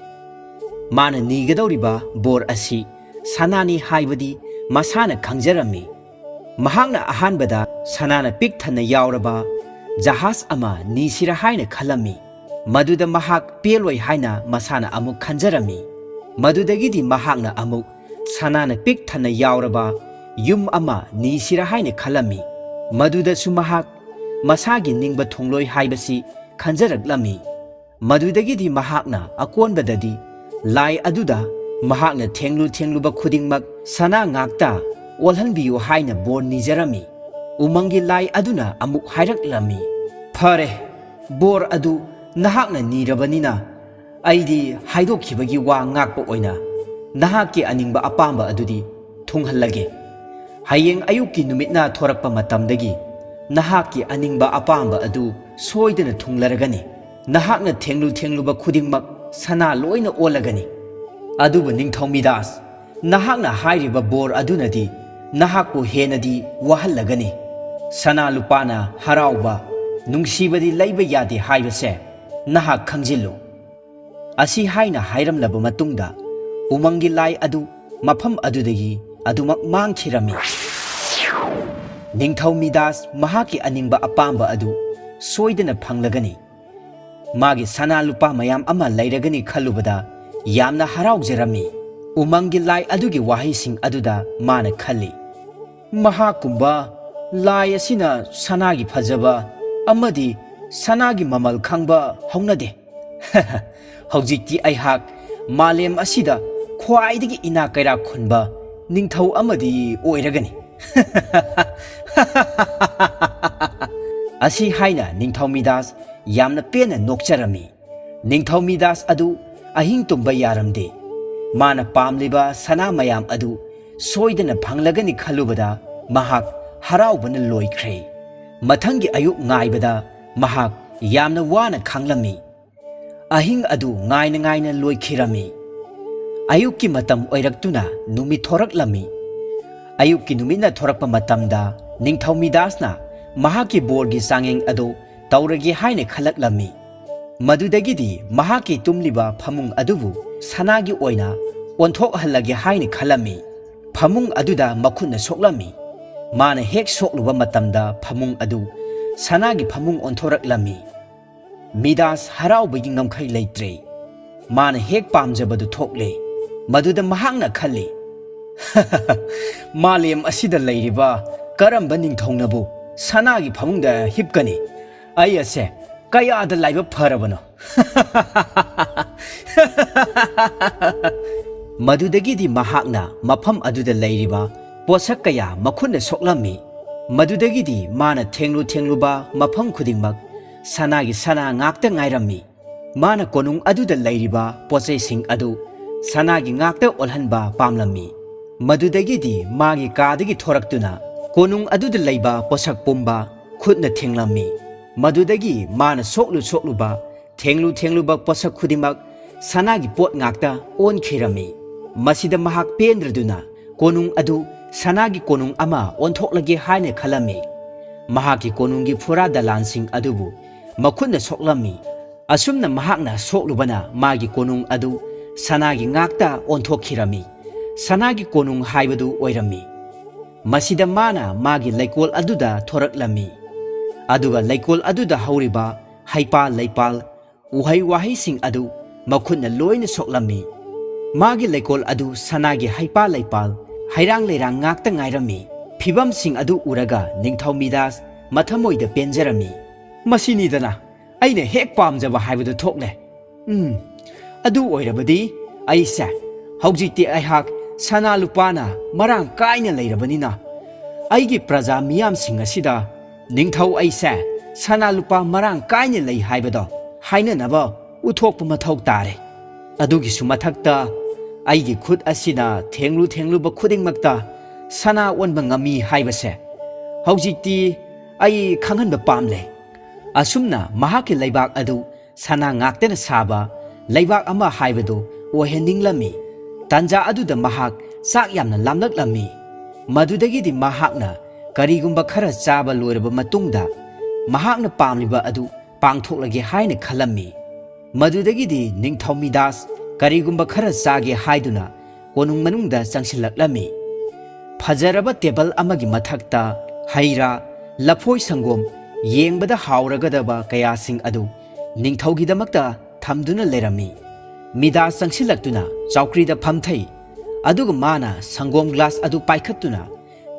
ꯃꯥꯅ ꯅꯤꯒꯗꯧꯔꯤꯕ ꯕꯣꯔ ꯑꯁꯤ ꯁꯅꯥꯅꯤ ꯍꯥꯏꯕꯗꯤ ꯃꯁꯥꯅ ꯈꯪꯖꯔꯝꯃꯤ꯫ ꯃꯍꯥꯛꯅ ꯑꯍꯥꯟꯕꯗ ꯁꯅꯥꯅ ꯄꯤꯛ ꯊꯟꯅ ꯌꯥꯎꯔꯕ ꯖꯍꯥꯖ ꯑꯃ ꯅꯤꯁꯤꯔꯥ ꯍꯥꯏꯅ ꯈꯜꯂꯝꯃꯤ꯫ ꯃꯗꯨꯗ ꯃꯍꯥꯛ ꯄꯦꯜꯂꯣꯏ ꯍꯥꯏꯅ ꯃꯁꯥꯅ ꯑꯃꯨꯛ ꯈꯟꯖꯔꯝꯃꯤ꯫ ꯃꯗꯨꯗꯒꯤꯗꯤ ꯃꯍꯥꯛꯅ ꯑꯃꯨꯛ ꯁꯅꯥꯅ ꯄꯤꯛ ꯊꯟꯅ ꯌꯥꯎꯔꯕ ꯌꯨꯝ ꯑꯃ ꯅꯤꯁꯤꯔꯥ ꯍꯥꯏꯅ ꯈꯜꯂꯝꯃꯤ꯫ ꯃꯗꯨꯗꯁꯨ ꯃꯍꯥꯛ ꯃꯁꯥꯒꯤ ꯅꯤꯡꯕ ꯊꯨꯡꯂꯣꯏ ꯍꯥꯏꯕꯁꯤ ꯈꯟꯖꯔꯛꯂꯝꯃꯤ꯫ ꯃꯗꯨꯗꯒꯤꯗꯤ ꯃꯍꯥꯛꯅ ꯑꯀꯣꯟꯕꯗꯗꯤ ꯂꯥꯏ ꯑꯗꯨꯗ ꯃꯍꯥꯛꯅ ꯊꯦꯡꯂꯨ ꯊꯦꯡꯂꯨꯕ ꯈꯨꯗꯤꯡꯃꯛ ꯁꯅꯥ ꯉꯥꯛꯇ ꯑꯣꯜꯍꯟꯕꯤꯌꯨ ꯍꯥꯏꯅ ꯕꯣꯔ ꯅꯤꯖꯔꯝꯃꯤ꯫ ꯎꯃꯪꯒꯤ ꯂꯥꯏ ꯑꯗꯨꯅ ꯑꯃꯨꯛ ꯍꯥꯏꯔꯛꯂꯝꯃꯤ, "ꯐꯔꯦ, ꯕꯣꯔ ꯑꯗꯨ ꯅꯍꯥꯛꯅ ꯅꯤꯔꯕꯅꯤꯅ, ꯑꯩꯗꯤ ꯍꯥꯏꯗꯣꯛꯈꯤꯕꯒꯤ ꯋꯥ ꯉꯥꯛꯄ ꯑꯣꯏꯅ ꯅꯍꯥꯛꯀꯤ ꯑꯅꯤꯡꯕ ꯑꯄꯥꯝꯕ ꯑꯗꯨꯗꯤ ꯊꯨꯡꯍꯜꯂꯒꯦ꯫ ꯍꯌꯦꯡ ꯑꯌꯨꯛꯀꯤ ꯅꯨꯃꯤꯠꯅ ꯊꯣꯔꯛꯄ ꯃꯇꯝꯗꯒꯤ ꯅꯍꯥꯛꯀꯤ ꯑꯅꯤꯡꯕ ꯑꯄꯥꯝꯕ ꯑꯗꯨ ꯁꯣꯏꯗꯅ ꯊꯨꯡꯂꯔꯒꯅꯤ꯫ ꯅꯍꯥꯛꯅ ꯊꯦꯡꯂꯨ ꯊꯦꯡꯂꯨꯕ ꯈꯨꯗꯤꯡꯃꯛ ꯁꯅꯥ ꯂꯣꯏꯅ ꯑꯣꯜꯂꯒꯅꯤ꯫ ꯑꯗꯨꯕꯨ ꯅꯤꯡꯊꯧ ꯃꯤꯗꯥꯁ, ꯅꯍꯥꯛꯅ ꯍꯥꯏꯔꯤꯕ ꯕꯣꯔ ꯑꯗꯨꯅꯗꯤ ꯅꯍꯥꯛꯄꯨ ꯍꯦꯟꯅꯗꯤ ꯋꯥꯍꯜꯂꯒꯅꯤ꯫ ꯁꯅꯥ ꯂꯨꯄꯥꯅ ꯍꯔꯥꯎꯕ, ꯅꯨꯡꯁꯤꯕꯗꯤ ꯂꯩꯕ ꯌꯥꯗꯦ ꯍꯥꯏꯕꯁꯦ ꯅꯍꯥꯛ ꯈꯪꯖꯤꯜꯂꯨ꯫" ꯑꯁꯤ ꯍꯥꯏꯅ ꯍꯥꯏꯔꯝꯂꯕ ꯃꯇꯨꯡꯗ ꯎꯃꯪꯒꯤ ꯂꯥꯏ ꯑꯗꯨ ꯃꯐꯝ ꯑꯗꯨꯗꯒꯤ ꯑꯗꯨꯃꯛ ꯃꯥꯡꯈꯤꯔꯝꯃꯤ꯫ ꯅꯤꯡꯊꯧ ꯃꯤꯗꯥꯁ ꯃꯍꯥꯛꯀꯤ ꯑꯅꯤꯡꯕ ꯑꯄꯥꯝꯕ ꯑꯗꯨ ꯁꯣꯏꯗꯅ ꯐꯪꯂꯒꯅꯤ꯫ ꯃꯥꯒꯤ ꯁꯅꯥ ꯂꯨꯄꯥ ꯃꯌꯥꯝ ꯑꯃ ꯂꯩꯔꯒꯅꯤ ꯈꯜꯂꯨꯕꯗ ꯌꯥꯝꯅ ꯍꯔꯥꯎꯖꯔꯝꯃꯤ꯫ ꯎꯃꯪꯒꯤ ꯂꯥꯏ ꯑꯗꯨꯒꯤ ꯋꯥꯍꯩꯁꯤꯡ ꯑꯗꯨꯗ ꯃꯥꯅ ꯈꯜꯂꯤ, "ꯃꯍꯥꯛꯀꯨꯝꯕ ꯂꯥꯏ ꯑꯁꯤꯅ ꯁꯅꯥꯒꯤ ꯐꯖꯕ ꯑꯃꯗꯤ ꯁꯅꯥꯒꯤ ꯃꯃꯜ ꯈꯪꯕ ꯍꯧꯅꯗꯦ꯫ ꯍꯧꯖꯤꯛꯇꯤ ꯑꯩꯍꯥꯛ ꯃꯥꯂꯦꯝ ꯑꯁꯤꯗ ꯈ꯭ꯋꯥꯏꯗꯒꯤ ꯏꯅꯥꯛ ꯀꯩꯔꯥꯛ ꯈꯨꯟꯕ ꯅꯤꯡꯊꯧ ꯑꯃꯗꯤ ꯑꯣꯏꯔꯒꯅꯤ꯫" ꯑꯁꯤ ꯍꯥꯏꯅ ꯅꯤꯡꯊꯧ ꯃꯤꯗꯥꯁ ꯌꯥꯝꯅ ꯄꯦꯟꯅ ꯅꯣꯛꯆꯔꯝꯃꯤ꯫ ꯅꯤꯡꯊꯧ ꯃꯤꯗꯥꯁ ꯑꯗꯨ ꯑꯍꯤꯡ ꯇꯨꯝꯕ ꯌꯥꯔꯝꯗꯦ꯫ ꯃꯥꯅ ꯄꯥꯝꯂꯤꯕ ꯁꯅꯥ ꯃꯌꯥꯝ ꯑꯗꯨ ꯁꯣꯏꯗꯅ ꯐꯪꯂꯒꯅꯤ ꯈꯜꯂꯨꯕꯗ ꯃꯍꯥꯛ ꯍꯔꯥꯎꯕꯅ ꯂꯣꯏꯈ꯭ꯔꯦ꯫ ꯃꯊꯪꯒꯤ ꯑꯌꯨꯛ ꯉꯥꯏꯕꯗ ꯃꯍꯥꯛ ꯌꯥꯝꯅ ꯋꯥꯅ ꯈꯥꯡꯂꯝꯃꯤ꯫ ꯑꯍꯤꯡ ꯑꯗꯨ ꯉꯥꯏꯅ ꯉꯥꯏꯅ ꯂꯣꯏꯈꯤꯔꯝꯃꯤ꯫ ꯑꯌꯨꯛꯀꯤ ꯃꯇꯝ ꯑꯣꯏꯔꯛꯇꯨꯅ ꯅꯨꯃꯤꯠ ꯊꯣꯔꯛꯂꯝꯃꯤ꯫ ꯑꯌꯨꯛꯀꯤ ꯅꯨꯃꯤꯠꯅ ꯊꯣꯔꯛꯄ ꯃꯇꯝꯗ ꯅꯤꯡꯊꯧ ꯃꯤꯗꯥꯁꯅ ꯃꯍꯥꯛꯀꯤ ꯕꯣꯔꯒꯤ ꯆꯥꯡꯌꯦꯡ ꯑꯗꯨ ꯇꯧꯔꯒꯦ ꯍꯥꯏꯅ ꯈꯜꯂꯛꯂꯝꯃꯤ꯫ ꯃꯗꯨꯗꯒꯤꯗꯤ ꯃꯍꯥꯛꯀꯤ ꯇꯨꯝꯂꯤꯕ ꯐꯃꯨꯡ ꯑꯗꯨꯕꯨ ꯁꯅꯥꯒꯤ ꯑꯣꯏꯅ ꯑꯣꯟꯊꯣꯛꯍꯜꯂꯒꯦ ꯍꯥꯏꯅ ꯈꯜꯂꯝꯃꯤ꯫ ꯐꯃꯨꯡ ꯑꯗꯨꯗ ꯃꯈꯨꯠꯅ ꯁꯣꯛꯂꯝꯃꯤ꯫ ꯃꯥꯅ ꯍꯦꯛ ꯁꯣꯛꯂꯨꯕ ꯃꯇꯝꯗ ꯐꯃꯨꯡ ꯑꯗꯨ ꯁꯅꯥꯒꯤ ꯐꯃꯨꯡ ꯑꯣꯟꯊꯣꯔꯛꯂꯝꯃꯤ꯫ ꯃꯤꯗꯥꯁ ꯍꯔꯥꯎꯕꯒꯤ ꯉꯝꯈꯩ ꯂꯩꯇ꯭ꯔꯦ꯫ ꯃꯥꯅ ꯍꯦꯛ ꯄꯥꯝꯖꯕꯗꯨ ꯊꯣꯛꯂꯦ꯫ ꯃꯗꯨꯗ ꯃꯍꯥꯛꯅ ꯈꯜꯂꯤ, "ꯃꯥꯂꯦꯝ ꯑꯁꯤꯗ ꯂꯩꯔꯤꯕ ꯀꯔꯝꯕ ꯅꯤꯡꯊꯧꯅꯕꯨ ꯁꯅꯥꯒꯤ ꯐꯃꯨꯡꯗ ꯍꯤꯞꯀꯅꯤ? ꯑꯩ ꯑꯁꯦ ꯀꯌꯥꯗ ꯂꯥꯏꯕꯛ ꯐꯔꯕꯅꯣ!" ꯃꯗꯨꯗꯒꯤꯗꯤ ꯃꯍꯥꯛꯅ ꯃꯐꯝ ꯑꯗꯨꯗ ꯂꯩꯔꯤꯕ ꯄꯣꯠꯁꯛ ꯀꯌꯥ ꯃꯈꯨꯠꯅ ꯁꯣꯛꯂꯝꯃꯤ꯫ ꯃꯗꯨꯗꯒꯤꯗꯤ ꯃꯥꯅ ꯊꯦꯡꯂꯨ ꯊꯦꯡꯂꯨꯕ ꯃꯐꯝ ꯈꯨꯗꯤꯡꯃꯛ ꯁꯅꯥꯒꯤ ꯁꯅꯥ ꯉꯥꯛꯇ ꯉꯥꯏꯔꯝꯃꯤ꯫ ꯃꯥꯅ ꯀꯣꯅꯨꯡ ꯑꯗꯨꯗ ꯂꯩꯔꯤꯕ ꯄꯣꯠꯆꯩꯁꯤꯡ ꯑꯗꯨ ꯁꯅꯥꯒꯤ ꯉꯥꯛꯇ ꯑꯣꯜꯍꯟꯕ ꯄꯥꯝꯂꯝꯃꯤ꯫ ꯃꯗꯨꯗꯒꯤꯗꯤ ꯃꯥꯒꯤ ꯀꯥꯗꯒꯤ ꯊꯣꯔꯛꯇꯨꯅ ꯀꯣꯅꯨꯡ ꯑꯗꯨꯗ ꯂꯩꯕ ꯄꯣꯠꯁꯛ ꯄꯨꯝꯕ ꯈꯨꯠꯅ ꯊꯦꯡꯂꯝꯃꯤ꯫ ꯃꯗꯨꯗꯒꯤ ꯃꯥꯅ ꯁꯣꯛꯂꯨ ꯁꯣꯛꯂꯨꯕ, ꯊꯦꯡꯂꯨ ꯊꯦꯡꯂꯨꯕ ꯄꯣꯠꯁꯛ ꯈꯨꯗꯤꯡꯃꯛ ꯁꯅꯥꯒꯤ ꯄꯣꯠ ꯉꯥꯛꯇ ꯑꯣꯟꯈꯤꯔꯝꯃꯤ꯫ ꯃꯁꯤꯗ ꯃꯍꯥꯛ ꯄꯦꯟꯗ꯭ꯔꯗꯨꯅ ꯀꯣꯅꯨꯡ ꯑꯗꯨ ꯁꯅꯥꯒꯤ ꯀꯣꯅꯨꯡ ꯑꯃ ꯑꯣꯟꯊꯣꯛꯂꯒꯦ ꯍꯥꯏꯅ ꯈꯜꯂꯝꯃꯤ꯫ ꯃꯍꯥꯛꯀꯤ ꯀꯣꯅꯨꯡꯒꯤ ꯐꯨꯔꯥ ꯗꯂꯥꯟꯁꯤꯡ ꯑꯗꯨꯕꯨ ꯃꯈꯨꯠꯅ ꯁꯣꯛꯂꯝꯃꯤ꯫ ꯑꯁꯨꯝꯅ ꯃꯍꯥꯛꯅ ꯁꯣꯛꯂꯨꯕꯅ ꯃꯥꯒꯤ ꯀꯣꯅꯨꯡ ꯑꯗꯨ ꯁꯅꯥꯒꯤ ꯉꯥꯛꯇ ꯑꯣꯟꯊꯣꯛꯈꯤꯔꯝꯃꯤ꯫ ꯁꯅꯥꯒꯤ ꯀꯣꯅꯨꯡ ꯍꯥꯏꯕꯗꯨ ꯑꯣꯏꯔꯝꯃꯤ꯫ ꯃꯁꯤꯗ ꯃꯥꯅ ꯃꯥꯒꯤ ꯂꯩꯀꯣꯜ ꯑꯗꯨꯗ ꯊꯣꯔꯛꯂꯝꯃꯤ꯫ ꯑꯗꯨꯒ ꯂꯩꯀꯣꯜ ꯑꯗꯨꯗ ꯍꯧꯔꯤꯕ ꯍꯩꯄꯥꯜ ꯂꯩꯄꯥꯜ, ꯎꯍꯩ ꯋꯥꯍꯩꯁꯤꯡ ꯑꯗꯨ ꯃꯈꯨꯠꯅ ꯂꯣꯏꯅ ꯁꯣꯛꯂꯝꯃꯤ꯫ ꯃꯥꯒꯤ ꯂꯩꯀꯣꯜ ꯑꯗꯨ ꯁꯅꯥꯒꯤ ꯍꯩꯄꯥꯜ ꯂꯩꯄꯥꯜ, ꯍꯩꯔꯥꯡ ꯂꯩꯔꯥꯡ ꯉꯥꯛꯇ ꯉꯥꯏꯔꯝꯃꯤ꯫ ꯐꯤꯕꯝꯁꯤꯡ ꯑꯗꯨ ꯎꯔꯒ ꯅꯤꯡꯊꯧ ꯃꯤꯗꯥꯁ ꯃꯊꯃꯣꯏꯗ ꯄꯦꯟꯖꯔꯝꯃꯤ꯫ "ꯃꯁꯤꯅꯤꯗꯅ ꯑꯩꯅ ꯍꯦꯛ ꯄꯥꯝꯖꯕ ꯍꯥꯏꯕꯗꯨ ꯊꯣꯛꯂꯦ꯫ ꯎꯝ, ꯑꯗꯨ ꯑꯣꯏꯔꯕꯗꯤ ꯑꯩꯁꯦ ꯍꯧꯖꯤꯛꯇꯤ ꯑꯩꯍꯥꯛ ꯁꯅꯥ ꯂꯨꯄꯥꯅ ꯃꯔꯥꯡ ꯀꯥꯏꯅ ꯂꯩꯔꯕꯅꯤꯅ, ꯑꯩꯒꯤ ꯄ꯭ꯔꯖꯥ ꯃꯤꯌꯥꯝꯁꯤꯡ ꯑꯁꯤꯗ ꯅꯤꯡꯊꯧ ꯑꯩꯁꯦ ꯁꯅꯥ ꯂꯨꯄꯥ ꯃꯔꯥꯡ ꯀꯥꯏꯅ ꯂꯩ ꯍꯥꯏꯕꯗꯣ ꯍꯥꯏꯅꯅꯕ ꯎꯠꯊꯣꯛꯄ ꯃꯊꯧ ꯇꯥꯔꯦ꯫ ꯑꯗꯨꯒꯤꯁꯨ ꯃꯊꯛꯇ ꯑꯩꯒꯤ ꯈꯨꯠ ꯑꯁꯤꯅ ꯊꯦꯡꯂꯨ ꯊꯦꯡꯂꯨꯕ ꯈꯨꯗꯤꯡꯃꯛꯇ ꯁꯅꯥ ꯑꯣꯟꯕ ꯉꯝꯃꯤ ꯍꯥꯏꯕꯁꯦ ꯍꯧꯖꯤꯛꯇꯤ ꯑꯩ ꯈꯪꯍꯟꯕ ꯄꯥꯝꯂꯦ꯫ ꯑꯁꯨꯝꯅ ꯃꯍꯥꯛꯀꯤ ꯂꯩꯕꯥꯛ ꯑꯗꯨ ꯁꯅꯥ ꯉꯥꯛꯇꯅ ꯁꯥꯕ ꯂꯩꯕꯥꯛ ꯑꯃ ꯍꯥꯏꯕꯗꯨ ꯑꯣꯏꯍꯟꯅꯤꯡꯂꯝꯃꯤ꯫ ꯇꯥꯟꯖꯥ ꯑꯗꯨꯗ ꯃꯍꯥꯛ ꯆꯥꯛ ꯌꯥꯝꯅ ꯂꯥꯝꯂꯛꯂꯝꯃꯤ꯫ ꯃꯗꯨꯗꯒꯤꯗꯤ ꯃꯍꯥꯛꯅ ꯀꯔꯤꯒꯨꯝꯕ ꯈꯔ ꯆꯥꯕ ꯂꯣꯏꯔꯕ ꯃꯇꯨꯡꯗ ꯃꯍꯥꯛꯅ ꯄꯥꯝꯂꯤꯕ ꯑꯗꯨ ꯄꯥꯡꯊꯣꯛꯂꯒꯦ ꯍꯥꯏꯅ ꯈꯜꯂꯝꯃꯤ꯫ ꯃꯗꯨꯗꯒꯤꯗꯤ ꯅꯤꯡꯊꯧ ꯃꯤꯗꯥꯁ ꯀꯔꯤꯒꯨꯝꯕ ꯈꯔ ꯆꯥꯒꯦ ꯍꯥꯏꯗꯨꯅ ꯀꯣꯅꯨꯡ ꯃꯅꯨꯡꯗ ꯆꯪꯁꯤꯜꯂꯛꯂꯝꯃꯤ꯫ ꯐꯖꯔꯕ ꯇꯦꯕꯜ ꯑꯃꯒꯤ ꯃꯊꯛꯇ ꯍꯩ ꯔꯥ, ꯂꯐꯣꯏ ꯁꯪꯒꯣꯝ, ꯌꯦꯡꯕꯗ ꯍꯥꯎꯔꯒꯗꯕ ꯀꯌꯥꯁꯤꯡ ꯑꯗꯨ ꯅꯤꯡꯊꯧꯒꯤꯗꯃꯛꯇ ꯊꯝꯗꯨꯅ ꯂꯩꯔꯝꯃꯤ꯫ ꯃꯤꯗꯥꯁ ꯆꯪꯁꯤꯜꯂꯛꯇꯨꯅ ꯆꯧꯀ꯭ꯔꯤꯗ ꯐꯝꯊꯩ, ꯑꯗꯨꯒ ꯃꯥꯅ ꯁꯪꯒꯣꯝ ꯒ꯭ꯂꯥꯁ ꯑꯗꯨ ꯄꯥꯏꯈꯠꯇꯨꯅ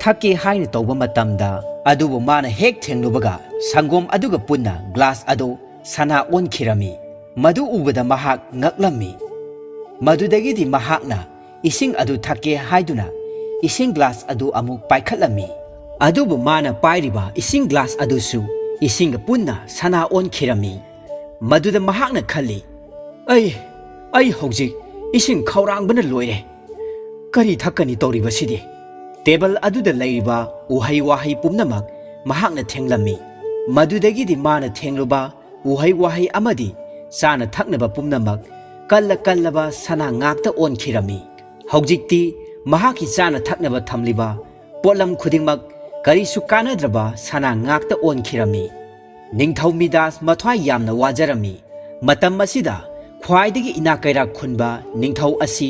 ꯊꯛꯀꯦ ꯍꯥꯏꯅ ꯇꯧꯕ ꯃꯇꯝꯗ, ꯑꯗꯨꯕꯨ ꯃꯥꯅ ꯍꯦꯛ ꯊꯦꯡꯂꯨꯕꯒ ꯁꯪꯒꯣꯝ ꯑꯗꯨꯒ ꯄꯨꯟꯅ ꯒ꯭ꯂꯥꯁ ꯑꯗꯨ ꯁꯅꯥ ꯑꯣꯟꯈꯤꯔꯝꯃꯤ꯫ ꯃꯗꯨ ꯎꯕꯗ ꯃꯍꯥꯛ ꯉꯛꯂꯝꯃꯤ꯫ ꯃꯗꯨꯗꯒꯤꯗꯤ ꯃꯍꯥꯛꯅ ꯏꯁꯤꯡ ꯑꯗꯨ ꯊꯛꯀꯦ ꯍꯥꯏꯗꯨꯅ ꯏꯁꯤꯡ ꯒ꯭ꯂꯥꯁ ꯑꯗꯨ ꯑꯃꯨꯛ ꯄꯥꯏꯈꯠꯂꯝꯃꯤ꯫ ꯑꯗꯨꯕꯨ ꯃꯥꯅ ꯄꯥꯏꯔꯤꯕ ꯏꯁꯤꯡ ꯒ꯭ꯂꯥꯁ ꯑꯗꯨꯁꯨ ꯏꯁꯤꯡꯒ ꯄꯨꯟꯅ ꯁꯅꯥ ꯑꯣꯟꯈꯤꯔꯝꯃꯤ꯫ ꯃꯗꯨꯗ ꯃꯍꯥꯛꯅ ꯈꯜꯂꯤ, "ꯑꯩ, ꯑꯩ ꯍꯧꯖꯤꯛ ꯏꯁꯤꯡ ꯈꯧꯔꯥꯡꯕꯅ ꯂꯣꯏꯔꯦ꯫ ꯀꯔꯤ ꯊꯛꯀꯅꯤ ꯇꯧꯔꯤꯕꯁꯤꯗꯤ?" ꯇꯦꯕꯜ ꯑꯗꯨꯗ ꯂꯩꯔꯤꯕ ꯎꯍꯩ ꯋꯥꯍꯩ ꯄꯨꯝꯅꯃꯛ ꯃꯍꯥꯛꯅ ꯊꯦꯡꯂꯝꯃꯤ꯫ ꯃꯗꯨꯗꯒꯤꯗꯤ ꯃꯥꯅ ꯊꯦꯡꯂꯨꯕ ꯎꯍꯩ ꯋꯥꯍꯩ ꯑꯃꯗꯤ ꯆꯥꯅ ꯊꯛꯅꯕ ꯄꯨꯝꯅꯃꯛ ꯀꯜꯂ ꯀꯜꯂꯕ ꯁꯅꯥ ꯉꯥꯛꯇ ꯑꯣꯟꯈꯤꯔꯝꯃꯤ꯫ ꯍꯧꯖꯤꯛꯇꯤ ꯃꯍꯥꯛꯀꯤ ꯆꯥꯅ ꯊꯛꯅꯕ ꯊꯝꯂꯤꯕ ꯄꯣꯠꯂꯝ ꯈꯨꯗꯤꯡꯃꯛ ꯀꯔꯤꯁꯨ ꯀꯥꯟꯅꯗ꯭ꯔꯕ ꯁꯅꯥ ꯉꯥꯛꯇ ꯑꯣꯟꯈꯤꯔꯝꯃꯤ꯫ ꯅꯤꯡꯊꯧ ꯃꯤꯗꯥꯁ ꯃꯊ꯭ꯋꯥꯏ ꯌꯥꯝꯅ ꯋꯥꯖꯔꯝꯃꯤ꯫ ꯃꯇꯝ ꯑꯁꯤꯗ ꯈ꯭ꯋꯥꯏꯗꯒꯤ ꯏꯅꯥꯛ ꯀꯩꯔꯥꯛ ꯈꯨꯟꯕ ꯅꯤꯡꯊꯧ ꯑꯁꯤ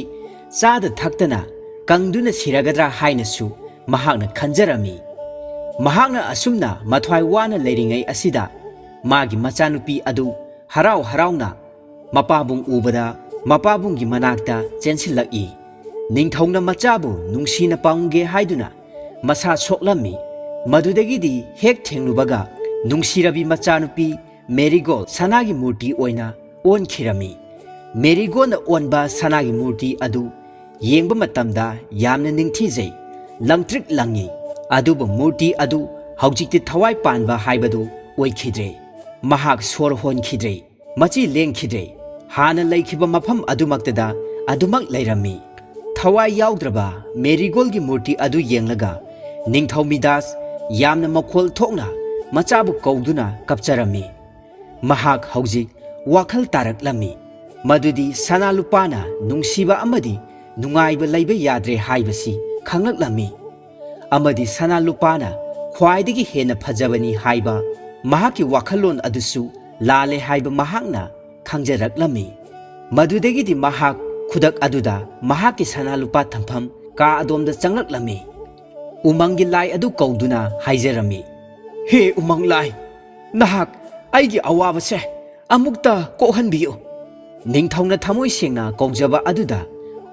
ꯆꯥꯗ ꯊꯛꯇꯅ ꯀꯪꯗꯨꯅ ꯁꯤꯔꯒꯗ꯭ꯔꯥ ꯍꯥꯏꯅꯁꯨ ꯃꯍꯥꯛꯅ ꯈꯟꯖꯔꯝꯃꯤ꯫ ꯃꯍꯥꯛꯅ ꯑꯁꯨꯝꯅ ꯃꯊ꯭ꯋꯥꯏ ꯋꯥꯅ ꯂꯩꯔꯤꯉꯩ ꯑꯁꯤꯗ ꯃꯥꯒꯤ ꯃꯆꯥꯅꯨꯄꯤ ꯑꯗꯨ ꯍꯔꯥꯎ ꯍꯔꯥꯎꯅ ꯃꯄꯥꯕꯨꯡ ꯎꯕꯗ ꯃꯄꯥꯕꯨꯡꯒꯤ ꯃꯅꯥꯛꯇ ꯆꯦꯟꯁꯤꯜꯂꯛꯏ꯫ ꯅꯤꯡꯊꯧꯅ ꯃꯆꯥꯕꯨ ꯅꯨꯡꯁꯤꯅ ꯄꯥꯎꯡꯒꯦ ꯍꯥꯏꯗꯨꯅ ꯃꯁꯥ ꯁꯣꯛꯂꯝꯃꯤ꯫ ꯃꯗꯨꯗꯒꯤꯗꯤ ꯍꯦꯛ ꯊꯦꯡꯂꯨꯕꯒ ꯅꯨꯡꯁꯤꯔꯕꯤ ꯃꯆꯥꯅꯨꯄꯤ ꯃꯦꯔꯤꯒꯣꯜ ꯁꯅꯥꯒꯤ ꯃꯨꯔꯇꯤ ꯑꯣꯏꯅ ꯑꯣꯟꯈꯤꯔꯝꯃꯤ꯫ ꯃꯦꯔꯤꯒꯣꯜꯅ ꯑꯣꯟꯕ ꯁꯅꯥꯒꯤ ꯃꯨꯔꯇꯤ ꯑꯗꯨ ꯌꯦꯡꯕ ꯃꯇꯝꯗ ꯌꯥꯝꯅ ꯅꯤꯡꯊꯤꯖꯩ, ꯂꯪꯇ꯭ꯔꯤꯛ ꯂꯪꯉꯤ꯫ ꯑꯗꯨꯕꯨ ꯃꯨꯔꯇꯤ ꯑꯗꯨ ꯍꯧꯖꯤꯛꯇꯤ ꯊꯋꯥꯏ ꯄꯥꯟꯕ ꯍꯥꯏꯕꯗꯨ ꯑꯣꯏꯈꯤꯗ꯭ꯔꯦ꯫ ꯃꯍꯥꯛ ꯁꯣꯔ ꯍꯣꯟꯈꯤꯗ꯭ꯔꯦ, ꯃꯆꯤ ꯂꯦꯡꯈꯤꯗ꯭ꯔꯦ꯫ ꯍꯥꯟꯅ ꯂꯩꯈꯤꯕ ꯃꯐꯝ ꯑꯗꯨꯃꯛꯇꯗ ꯑꯗꯨꯃꯛ ꯂꯩꯔꯝꯃꯤ꯫ ꯊꯋꯥꯏ ꯌꯥꯎꯗ꯭ꯔꯕ ꯃꯦꯔꯤꯒꯣꯜꯒꯤ ꯃꯨꯔꯇꯤ ꯑꯗꯨ ꯌꯦꯡꯂꯒ ꯅꯤꯡꯊꯧ ꯃꯤꯗꯥꯁ ꯌꯥꯝꯅ ꯃꯈꯣꯜ ꯊꯣꯛꯅ ꯃꯆꯥꯕꯨ ꯀꯧꯗꯨꯅ ꯀꯞꯆꯔꯝꯃꯤ꯫ ꯃꯍꯥꯛ ꯍꯧꯖꯤꯛ ꯋꯥꯈꯜ ꯇꯥꯔꯛꯂꯝꯃꯤ, ꯃꯗꯨꯗꯤ ꯁꯅꯥ ꯂꯨꯄꯥꯅ ꯅꯨꯡꯁꯤꯕ ꯑꯃꯗꯤ ꯅꯨꯡꯉꯥꯏꯕ ꯂꯩꯕ ꯌꯥꯗ꯭ꯔꯦ ꯍꯥꯏꯕꯁꯤ ꯈꯪꯂꯛꯂꯝꯃꯤ, ꯑꯃꯗꯤ ꯁꯅꯥ ꯂꯨꯄꯥꯅ ꯈ꯭ꯋꯥꯏꯗꯒꯤ ꯍꯦꯟꯅ ꯐꯖꯕꯅꯤ ꯍꯥꯏꯕ ꯃꯍꯥꯛꯀꯤ ꯋꯥꯈꯜꯂꯣꯟ ꯑꯗꯨꯁꯨ ꯂꯥꯜꯂꯦ ꯍꯥꯏꯕ ꯃꯍꯥꯛꯅ ꯈꯪꯖꯔꯛꯂꯝꯃꯤ꯫ ꯃꯗꯨꯗꯒꯤꯗꯤ ꯃꯍꯥꯛ ꯈꯨꯗꯛ ꯑꯗꯨꯗ ꯃꯍꯥꯛꯀꯤ ꯁꯅꯥ ꯂꯨꯄꯥ ꯊꯝꯐꯝ ꯀꯥ ꯑꯗꯣꯝꯗ ꯆꯪꯂꯛꯂꯝꯃꯤ꯫ ꯎꯃꯪꯒꯤ ꯂꯥꯏ ꯑꯗꯨ ꯀꯧꯗꯨꯅ ꯍꯥꯏꯖꯔꯝꯃꯤ, "ꯍꯦ ꯎꯃꯪ ꯂꯥꯏ, ꯅꯍꯥꯛ ꯑꯩꯒꯤ ꯑꯋꯥꯕꯁꯦ ꯑꯃꯨꯛꯇ ꯀꯣꯛꯍꯟꯕꯤꯌꯨ꯫" ꯅꯤꯡꯊꯧꯅ ꯊꯃꯣꯏ ꯁꯦꯡꯅ ꯀꯧꯖꯕ ꯑꯗꯨꯗ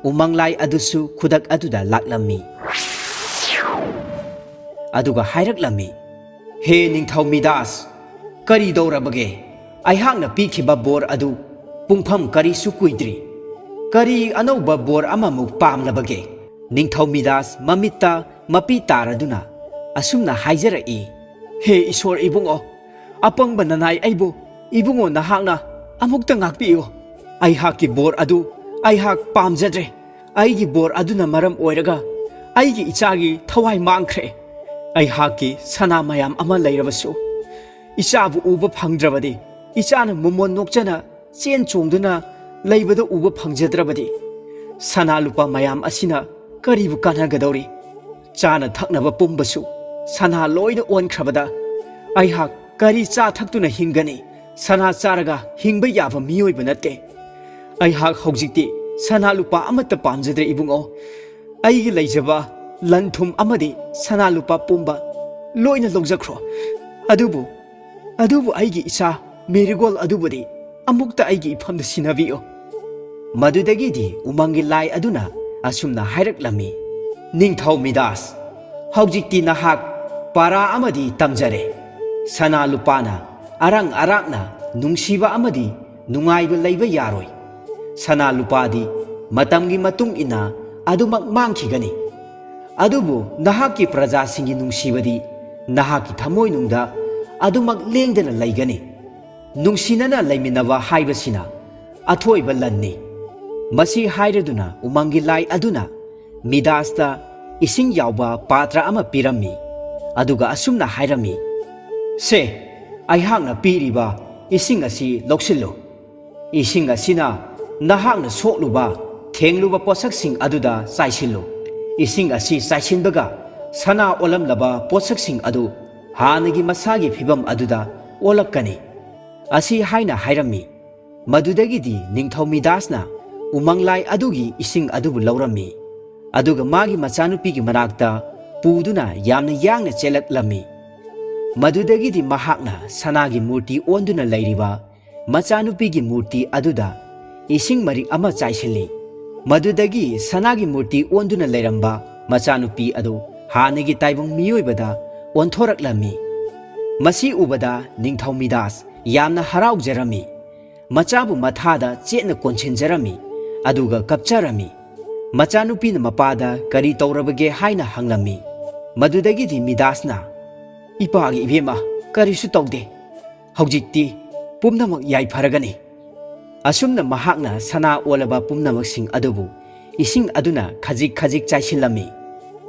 ꯎꯃꯪ ꯂꯥꯏ ꯑꯗꯨꯁꯨ ꯈꯨꯗꯛ ꯑꯗꯨꯗ ꯂꯥꯛꯂꯝꯃꯤ꯫ ꯑꯗꯨꯒ ꯍꯥꯏꯔꯛꯂꯝꯃꯤ, "ꯍꯦ ꯅꯤꯡꯊꯧ ꯃꯤꯗꯥꯁ, ꯀꯔꯤ ꯇꯧꯔꯕꯒꯦ? ꯑꯩꯍꯥꯛꯅ ꯄꯤꯈꯤꯕ ꯕꯣꯔ ꯑꯗꯨ ꯄꯨꯡꯐꯝ ꯀꯔꯤꯁꯨ ꯀꯨꯏꯗ꯭ꯔꯤ꯫ ꯀꯔꯤ ꯑꯅꯧꯕ ꯕꯣꯔ ꯑꯃꯃꯨꯛ ꯄꯥꯝꯂꯕꯒꯦ?" ꯅꯤꯡꯊꯧ ꯃꯤꯗꯥꯁ ꯃꯃꯤꯠꯇ ꯃꯄꯤ ꯇꯥꯔꯗꯨꯅ ꯑꯁꯨꯝꯅ ꯍꯥꯏꯖꯔꯛꯏ, "ꯍꯦ ꯏꯁꯣꯔ ꯏꯕꯨꯡꯉꯣ, ꯑꯄꯪꯕ ꯅꯅꯥꯏ ꯑꯩꯕꯨ ꯏꯕꯨꯡꯉꯣ ꯅꯍꯥꯛꯅ ꯑꯃꯨꯛꯇ ꯉꯥꯛꯄꯤꯌꯨ꯫ ꯑꯩꯍꯥꯛꯀꯤ ꯕꯣꯔ ꯑꯗꯨ ꯑꯩꯍꯥꯛ ꯄꯥꯝꯖꯗ꯭ꯔꯦ꯫ ꯑꯩꯒꯤ ꯕꯣꯔ ꯑꯗꯨꯅ ꯃꯔꯝ ꯑꯣꯏꯔꯒ ꯑꯩꯒꯤ ꯏꯆꯥꯒꯤ ꯊꯋꯥꯏ ꯃꯥꯡꯈ꯭ꯔꯦ꯫ ꯑꯩꯍꯥꯛꯀꯤ ꯁꯅꯥ ꯃꯌꯥꯝ ꯑꯃ ꯂꯩꯔꯕꯁꯨ ꯏꯆꯥꯕꯨ ꯎꯕ ꯐꯪꯗ꯭ꯔꯕꯗꯤ, ꯏꯆꯥꯅ ꯃꯣꯃꯣꯟ ꯅꯣꯛꯆꯅ ꯆꯦꯟ ꯆꯣꯡꯗꯨꯅ ꯂꯩꯕꯗ ꯎꯕ ꯐꯪꯖꯗ꯭ꯔꯕꯗꯤ, ꯁꯅꯥ ꯂꯨꯄꯥ ꯃꯌꯥꯝ ꯑꯁꯤꯅ ꯀꯔꯤꯕꯨ ꯀꯥꯟꯅꯒꯗꯧꯔꯤ? ꯆꯥꯅ ꯊꯛꯅꯕ ꯄꯨꯝꯕꯁꯨ ꯁꯅꯥ ꯂꯣꯏꯅ ꯑꯣꯟꯈ꯭ꯔꯕꯗ ꯑꯩꯍꯥꯛ ꯀꯔꯤ ꯆꯥ ꯊꯛꯇꯨꯅ ꯍꯤꯡꯒꯅꯤ? ꯁꯅꯥ ꯆꯥꯔꯒ ꯍꯤꯡꯕ ꯌꯥꯕ ꯃꯤꯑꯣꯏꯕ ꯅꯠꯇꯦ꯫ ꯑꯩꯍꯥꯛ ꯍꯧꯖꯤꯛꯇꯤ ꯁꯅꯥ ꯂꯨꯄꯥ ꯑꯃꯠꯇ ꯄꯥꯝꯖꯗ꯭ꯔꯦ ꯏꯕꯨꯡꯉꯣ꯫ ꯑꯩꯒꯤ ꯂꯩꯖꯕ ꯂꯟ ꯊꯨꯝ ꯑꯃꯗꯤ ꯁꯅꯥ ꯂꯨꯄꯥ ꯄꯨꯝꯕ ꯂꯣꯏꯅ ꯂꯧꯖꯈ꯭ꯔꯣ꯫ ꯑꯗꯨꯕꯨ, ꯑꯗꯨꯕꯨ ꯑꯩꯒꯤ ꯏꯆꯥ ꯃꯦꯔꯤꯒꯣꯜ ꯑꯗꯨꯕꯨꯗꯤ ꯑꯃꯨꯛꯇ ꯑꯩꯒꯤ ꯏꯐꯝꯗ ꯁꯤꯟꯅꯕꯤꯌꯨ꯫" ꯃꯗꯨꯗꯒꯤꯗꯤ ꯎꯃꯪꯒꯤ ꯂꯥꯏ ꯑꯗꯨꯅ ꯑꯁꯨꯝꯅ ꯍꯥꯏꯔꯛꯂꯝꯃꯤ, "ꯅꯤꯡꯊꯧ ꯃꯤꯗꯥꯁ, ꯍꯧꯖꯤꯛꯇꯤ ꯅꯍꯥꯛ ꯄꯥꯔꯥ ꯑꯃꯗꯤ ꯇꯝꯖꯔꯦ꯫ ꯁꯅꯥ ꯂꯨꯄꯥꯅ ꯑꯔꯥꯡ ꯑꯔꯥꯛꯅ ꯅꯨꯡꯁꯤꯕ ꯑꯃꯗꯤ ꯅꯨꯡꯉꯥꯏꯕ ꯂꯩꯕ ꯌꯥꯔꯣꯏ꯫ ꯁꯅꯥ ꯂꯨꯄꯥꯗꯤ ꯃꯇꯝꯒꯤ ꯃꯇꯨꯡ ꯏꯟꯅ ꯑꯗꯨꯃꯛ ꯃꯥꯡꯈꯤꯒꯅꯤ꯫ ꯑꯗꯨꯕꯨ ꯅꯍꯥꯛꯀꯤ ꯄ꯭ꯔꯖꯥꯁꯤꯡꯒꯤ ꯅꯨꯡꯁꯤꯕꯗꯤ ꯅꯍꯥꯛꯀꯤ ꯊꯃꯣꯏꯅꯨꯡꯗ ꯑꯗꯨꯃꯛ ꯂꯦꯡꯗꯅ ꯂꯩꯒꯅꯤ꯫ ꯅꯨꯡꯁꯤꯅꯅ ꯂꯩꯃꯤꯟꯅꯕ ꯍꯥꯏꯕꯁꯤꯅ ꯑꯊꯣꯏꯕ ꯂꯟꯅꯤ꯫ ꯃꯁꯤ ꯍꯥꯏꯔꯗꯨꯅ ꯎꯃꯪꯒꯤ ꯂꯥꯏ ꯑꯗꯨꯅ ꯃꯤꯗꯥꯁꯇ ꯏꯁꯤꯡ ꯌꯥꯎꯕ ꯄꯥꯇ꯭ꯔ ꯑꯃ ꯄꯤꯔꯝꯃꯤ, ꯑꯗꯨꯒ ꯑꯁꯨꯝꯅ ꯍꯥꯏꯔꯝꯃꯤ, "ꯁꯦ, ꯑꯩꯍꯥꯛꯅ ꯄꯤꯔꯤꯕ ꯏꯁꯤꯡ ꯑꯁꯤ ꯂꯧꯁꯤꯜꯂꯨ꯫ ꯏꯁꯤꯡ ꯑꯁꯤꯅ ꯅꯍꯥꯛꯅ ꯁꯣꯛꯂꯨꯕ, ꯊꯦꯡꯂꯨꯕ ꯄꯣꯠꯁꯛꯁꯤꯡ ꯑꯗꯨꯗ ꯆꯥꯏꯁꯤꯜꯂꯨ꯫ ꯏꯁꯤꯡ ꯑꯁꯤ ꯆꯥꯏꯁꯤꯟꯕꯒ ꯁꯅꯥ ꯑꯣꯜꯂꯝꯂꯕ ꯄꯣꯠꯁꯛꯁꯤꯡ ꯑꯗꯨ ꯍꯥꯟꯅꯒꯤ ꯃꯁꯥꯒꯤ ꯐꯤꯕꯝ ꯑꯗꯨꯗ ꯑꯣꯜꯂꯛꯀꯅꯤ"꯫ ꯑꯁꯤ ꯍꯥꯏꯅ ꯍꯥꯏꯔꯝꯃꯤ꯫ ꯃꯗꯨꯗꯒꯤꯗꯤ ꯅꯤꯡꯊꯧ ꯃꯤꯗꯥꯁꯅ ꯎꯃꯪ ꯂꯥꯏ ꯑꯗꯨꯒꯤ ꯏꯁꯤꯡ ꯑꯗꯨꯕꯨ ꯂꯧꯔꯝꯃꯤ, ꯑꯗꯨꯒ ꯃꯥꯒꯤ ꯃꯆꯥꯅꯨꯄꯤꯒꯤ ꯃꯅꯥꯛꯇ ꯄꯨꯗꯨꯅ ꯌꯥꯝꯅ ꯌꯥꯡꯅ ꯆꯦꯜꯂꯛꯂꯝꯃꯤ꯫ ꯃꯗꯨꯗꯒꯤꯗꯤ ꯃꯍꯥꯛꯅ ꯁꯅꯥꯒꯤ ꯃꯨꯔꯇꯤ ꯑꯣꯟꯗꯨꯅ ꯂꯩꯔꯤꯕ ꯃꯆꯥꯅꯨꯄꯤꯒꯤ ꯃꯨꯔꯇꯤ ꯑꯗꯨꯗ ꯏꯁꯤꯡ ꯃꯔꯤꯛ ꯑꯃ ꯆꯥꯏꯁꯤꯜꯂꯤ꯫ ꯃꯗꯨꯗꯒꯤ ꯁꯅꯥꯒꯤ ꯃꯨꯔꯇꯤ ꯑꯣꯟꯗꯨꯅ ꯂꯩꯔꯝꯕ ꯃꯆꯥꯅꯨꯄꯤ ꯑꯗꯨ ꯍꯥꯟꯅꯒꯤ ꯇꯥꯏꯕꯪ ꯃꯤꯑꯣꯏꯕꯗ ꯑꯣꯟꯊꯣꯔꯛꯂꯝꯃꯤ꯫ ꯃꯁꯤ ꯎꯕꯗ ꯅꯤꯡꯊꯧ ꯃꯤꯗꯥꯁ ꯌꯥꯝꯅ ꯍꯔꯥꯎꯖꯔꯝꯃꯤ꯫ ꯃꯆꯥꯕꯨ ꯃꯊꯥꯗ ꯆꯦꯠꯅ ꯀꯣꯟꯁꯤꯟꯖꯔꯝꯃꯤ, ꯑꯗꯨꯒ ꯀꯞꯆꯔꯝꯃꯤ꯫ ꯃꯆꯥꯅꯨꯄꯤꯅ ꯃꯄꯥꯗ ꯀꯔꯤ ꯇꯧꯔꯕꯒꯦ ꯍꯥꯏꯅ ꯍꯪꯂꯝꯃꯤ꯫ ꯃꯗꯨꯗꯒꯤꯗꯤ ꯃꯤꯗꯥꯁꯅ, "ꯏꯄꯥꯒꯤ ꯏꯕꯦꯝꯃ, ꯀꯔꯤꯁꯨ ꯇꯧꯗꯦ꯫ ꯍꯧꯖꯤꯛꯇꯤ ꯄꯨꯝꯅꯃꯛ ꯌꯥꯏꯐꯔꯒꯅꯤ"꯫ ꯑꯁꯨꯝꯅ ꯃꯍꯥꯛꯅ ꯁꯅꯥ ꯑꯣꯜꯂꯕ ꯄꯨꯝꯅꯃꯛꯁꯤꯡ ꯑꯗꯨꯕꯨ ꯏꯁꯤꯡ ꯑꯗꯨꯅ ꯈꯖꯤꯛ ꯈꯖꯤꯛ ꯆꯥꯏꯁꯤꯜꯂꯝꯃꯤ꯫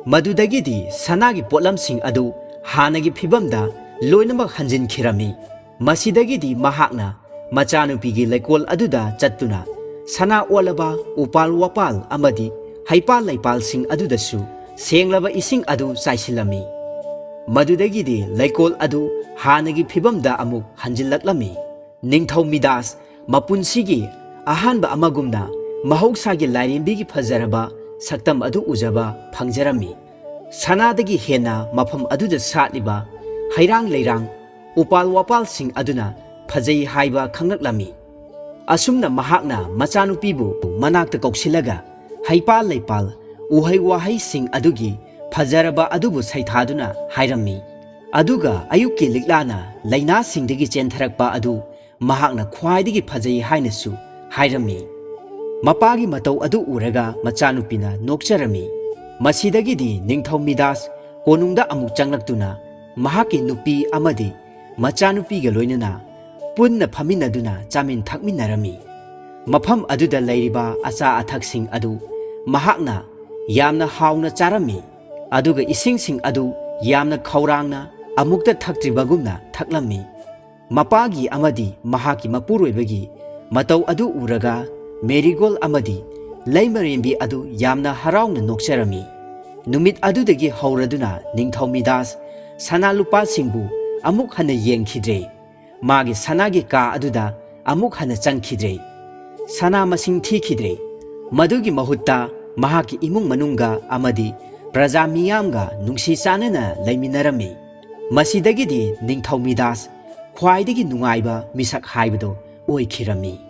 ꯃꯗꯨꯗꯒꯤꯗꯤ ꯁꯅꯥꯒꯤ ꯄꯣꯠꯂꯝꯁꯤꯡ ꯑꯗꯨ ꯍꯥꯟꯅꯒꯤ ꯐꯤꯕꯝꯗ ꯂꯣꯏꯅꯃꯛ ꯍꯟꯖꯤꯟꯈꯤꯔꯝꯃꯤ꯫ ꯃꯁꯤꯗꯒꯤꯗꯤ ꯃꯍꯥꯛꯅ ꯃꯆꯥꯅꯨꯄꯤꯒꯤ ꯂꯩꯀꯣꯜ ꯑꯗꯨꯗ ꯆꯠꯇꯨꯅ ꯁꯅꯥ ꯑꯣꯜꯂꯕ ꯎꯄꯥꯜ ꯋꯥꯄꯥꯜ ꯑꯃꯗꯤ ꯍꯩꯄꯥꯜ ꯂꯩꯄꯥꯜꯁꯤꯡ ꯑꯗꯨꯗꯁꯨ ꯁꯦꯡꯂꯕ ꯏꯁꯤꯡ ꯑꯗꯨ ꯆꯥꯏꯁꯤꯜꯂꯝꯃꯤ꯫ ꯃꯗꯨꯗꯒꯤꯗꯤ ꯂꯩꯀꯣꯜ ꯑꯗꯨ ꯍꯥꯟꯅꯒꯤ ꯐꯤꯕꯝꯗ ꯑꯃꯨꯛ ꯍꯟꯖꯤꯜꯂꯛꯂꯝꯃꯤ꯫ ꯅꯤꯡꯊꯧ ꯃꯤꯗꯥꯁ ꯃꯄꯨꯟꯁꯤꯒꯤ ꯑꯍꯥꯟꯕ ꯑꯃꯒꯨꯝꯅ ꯃꯍꯧꯁꯥꯒꯤ ꯂꯥꯏꯔꯦꯝꯕꯤꯒꯤ ꯐꯖꯔꯕ ꯁꯛꯇꯝ ꯑꯗꯨ ꯎꯖꯕ ꯐꯪꯖꯔꯝꯃꯤ꯫ ꯁꯅꯥꯗꯒꯤ ꯍꯦꯟꯅ ꯃꯐꯝ ꯑꯗꯨꯗ ꯁꯥꯠꯂꯤꯕ ꯍꯩꯔꯥꯡ ꯂꯩꯔꯥꯡ, ꯎꯄꯥꯜ ꯋꯥꯄꯥꯜꯁꯤꯡ ꯑꯗꯨꯅ ꯐꯖꯩ ꯍꯥꯏꯕ ꯈꯪꯂꯛꯂꯝꯃꯤ꯫ ꯑꯁꯨꯝꯅ ꯃꯍꯥꯛꯅ ꯃꯆꯥꯅꯨꯄꯤꯕꯨ ꯃꯅꯥꯛꯇ ꯀꯧꯁꯤꯜꯂꯒ ꯍꯩꯄꯥꯜ ꯂꯩꯄꯥꯜ, ꯎꯍꯩ ꯋꯥꯍꯩꯁꯤꯡ ꯑꯗꯨꯒꯤ ꯐꯖꯔꯕ ꯑꯗꯨꯕꯨ ꯁꯩꯊꯥꯗꯨꯅ ꯍꯥꯏꯔꯝꯃꯤ꯫ ꯑꯗꯨꯒ ꯑꯌꯨꯛꯀꯤ ꯂꯤꯛꯂꯥꯅ ꯂꯩꯅꯥꯁꯤꯡꯗꯒꯤ ꯆꯦꯟꯊꯔꯛꯄ ꯑꯗꯨ ꯃꯍꯥꯛꯅ ꯈ꯭ꯋꯥꯏꯗꯒꯤ ꯐꯖꯩ ꯍꯥꯏꯅꯁꯨ ꯍꯥꯏꯔꯝꯃꯤ꯫ ꯃꯄꯥꯒꯤ ꯃꯇꯧ ꯑꯗꯨ ꯎꯔꯒ ꯃꯆꯥꯅꯨꯄꯤꯅ ꯅꯣꯛꯆꯔꯝꯃꯤ꯫ ꯃꯁꯤꯗꯒꯤꯗꯤ ꯅꯤꯡꯊꯧ ꯃꯤꯗꯥꯁ ꯀꯣꯅꯨꯡꯗ ꯑꯃꯨꯛ ꯆꯪꯂꯛꯇꯨꯅ ꯃꯍꯥꯛꯀꯤ ꯅꯨꯄꯤ ꯑꯃꯗꯤ ꯃꯆꯥꯅꯨꯄꯤꯒ ꯂꯣꯏꯅꯅ ꯄꯨꯟꯅ ꯐꯝꯃꯤꯟꯅꯗꯨꯅ ꯆꯥꯃꯤꯟ ꯊꯛꯃꯤꯟꯅꯔꯝꯃꯤ꯫ ꯃꯐꯝ ꯑꯗꯨꯗ ꯂꯩꯔꯤꯕ ꯑꯆꯥ ꯑꯊꯛꯁꯤꯡ ꯑꯗꯨ ꯃꯍꯥꯛꯅ ꯌꯥꯝꯅ ꯍꯥꯎꯅ ꯆꯥꯔꯝꯃꯤ, ꯑꯗꯨꯒ ꯏꯁꯤꯡꯁꯤꯡ ꯑꯗꯨ ꯌꯥꯝꯅ ꯈꯧꯔꯥꯡꯅ ꯑꯃꯨꯛꯇ ꯊꯛꯇ꯭ꯔꯤꯕꯒꯨꯝꯅ ꯊꯛꯂꯝꯃꯤ꯫ ꯃꯄꯥꯒꯤ ꯑꯃꯗꯤ ꯃꯍꯥꯛꯀꯤ ꯃꯄꯨꯔꯣꯏꯕꯒꯤ ꯃꯇꯧ ꯑꯗꯨ ꯎꯔꯒ ꯃꯦꯔꯤꯒꯣꯜ ꯑꯃꯗꯤ ꯂꯩꯃꯔꯦꯝꯕꯤ ꯑꯗꯨ ꯌꯥꯝꯅ ꯍꯔꯥꯎꯅ ꯅꯣꯛꯆꯔꯝꯃꯤ꯫ ꯅꯨꯃꯤꯠ ꯑꯗꯨꯗꯒꯤ ꯍꯧꯔꯗꯨꯅ ꯅꯤꯡꯊꯧ ꯃꯤꯗꯥꯁ ꯁꯅꯥ ꯂꯨꯄꯥꯁꯤꯡꯕꯨ ꯑꯃꯨꯛ ꯍꯟꯅ ꯌꯦꯡꯈꯤꯗ꯭ꯔꯦ꯫ ꯃꯥꯒꯤ ꯁꯅꯥꯒꯤ ꯀꯥ ꯑꯗꯨꯗ ꯑꯃꯨꯛ ꯍꯟꯅ ꯆꯪꯈꯤꯗ꯭ꯔꯦ꯫ ꯁꯅꯥ ꯃꯁꯤꯡ ꯊꯤꯈꯤꯗ꯭ꯔꯦ꯫ ꯃꯗꯨꯒꯤ ꯃꯍꯨꯠꯇ ꯃꯍꯥꯛꯀꯤ ꯏꯃꯨꯡ ꯃꯅꯨꯡꯒ ꯑꯃꯗꯤ ꯄ꯭ꯔꯖꯥ ꯃꯤꯌꯥꯝꯒ ꯅꯨꯡꯁꯤ ꯆꯥꯟꯅꯅ ꯂꯩꯃꯤꯟꯅꯔꯝꯃꯤ꯫ ꯃꯁꯤꯗꯒꯤꯗꯤ ꯅꯤꯡꯊꯧ ꯃꯤꯗꯥꯁ ꯈ꯭ꯋꯥꯏꯗꯒꯤ ꯅꯨꯡꯉꯥꯏꯕ ꯃꯤꯁꯛ ꯍꯥꯏꯕꯗꯨ ꯑꯣꯏꯈꯤꯔꯝꯃꯤ꯫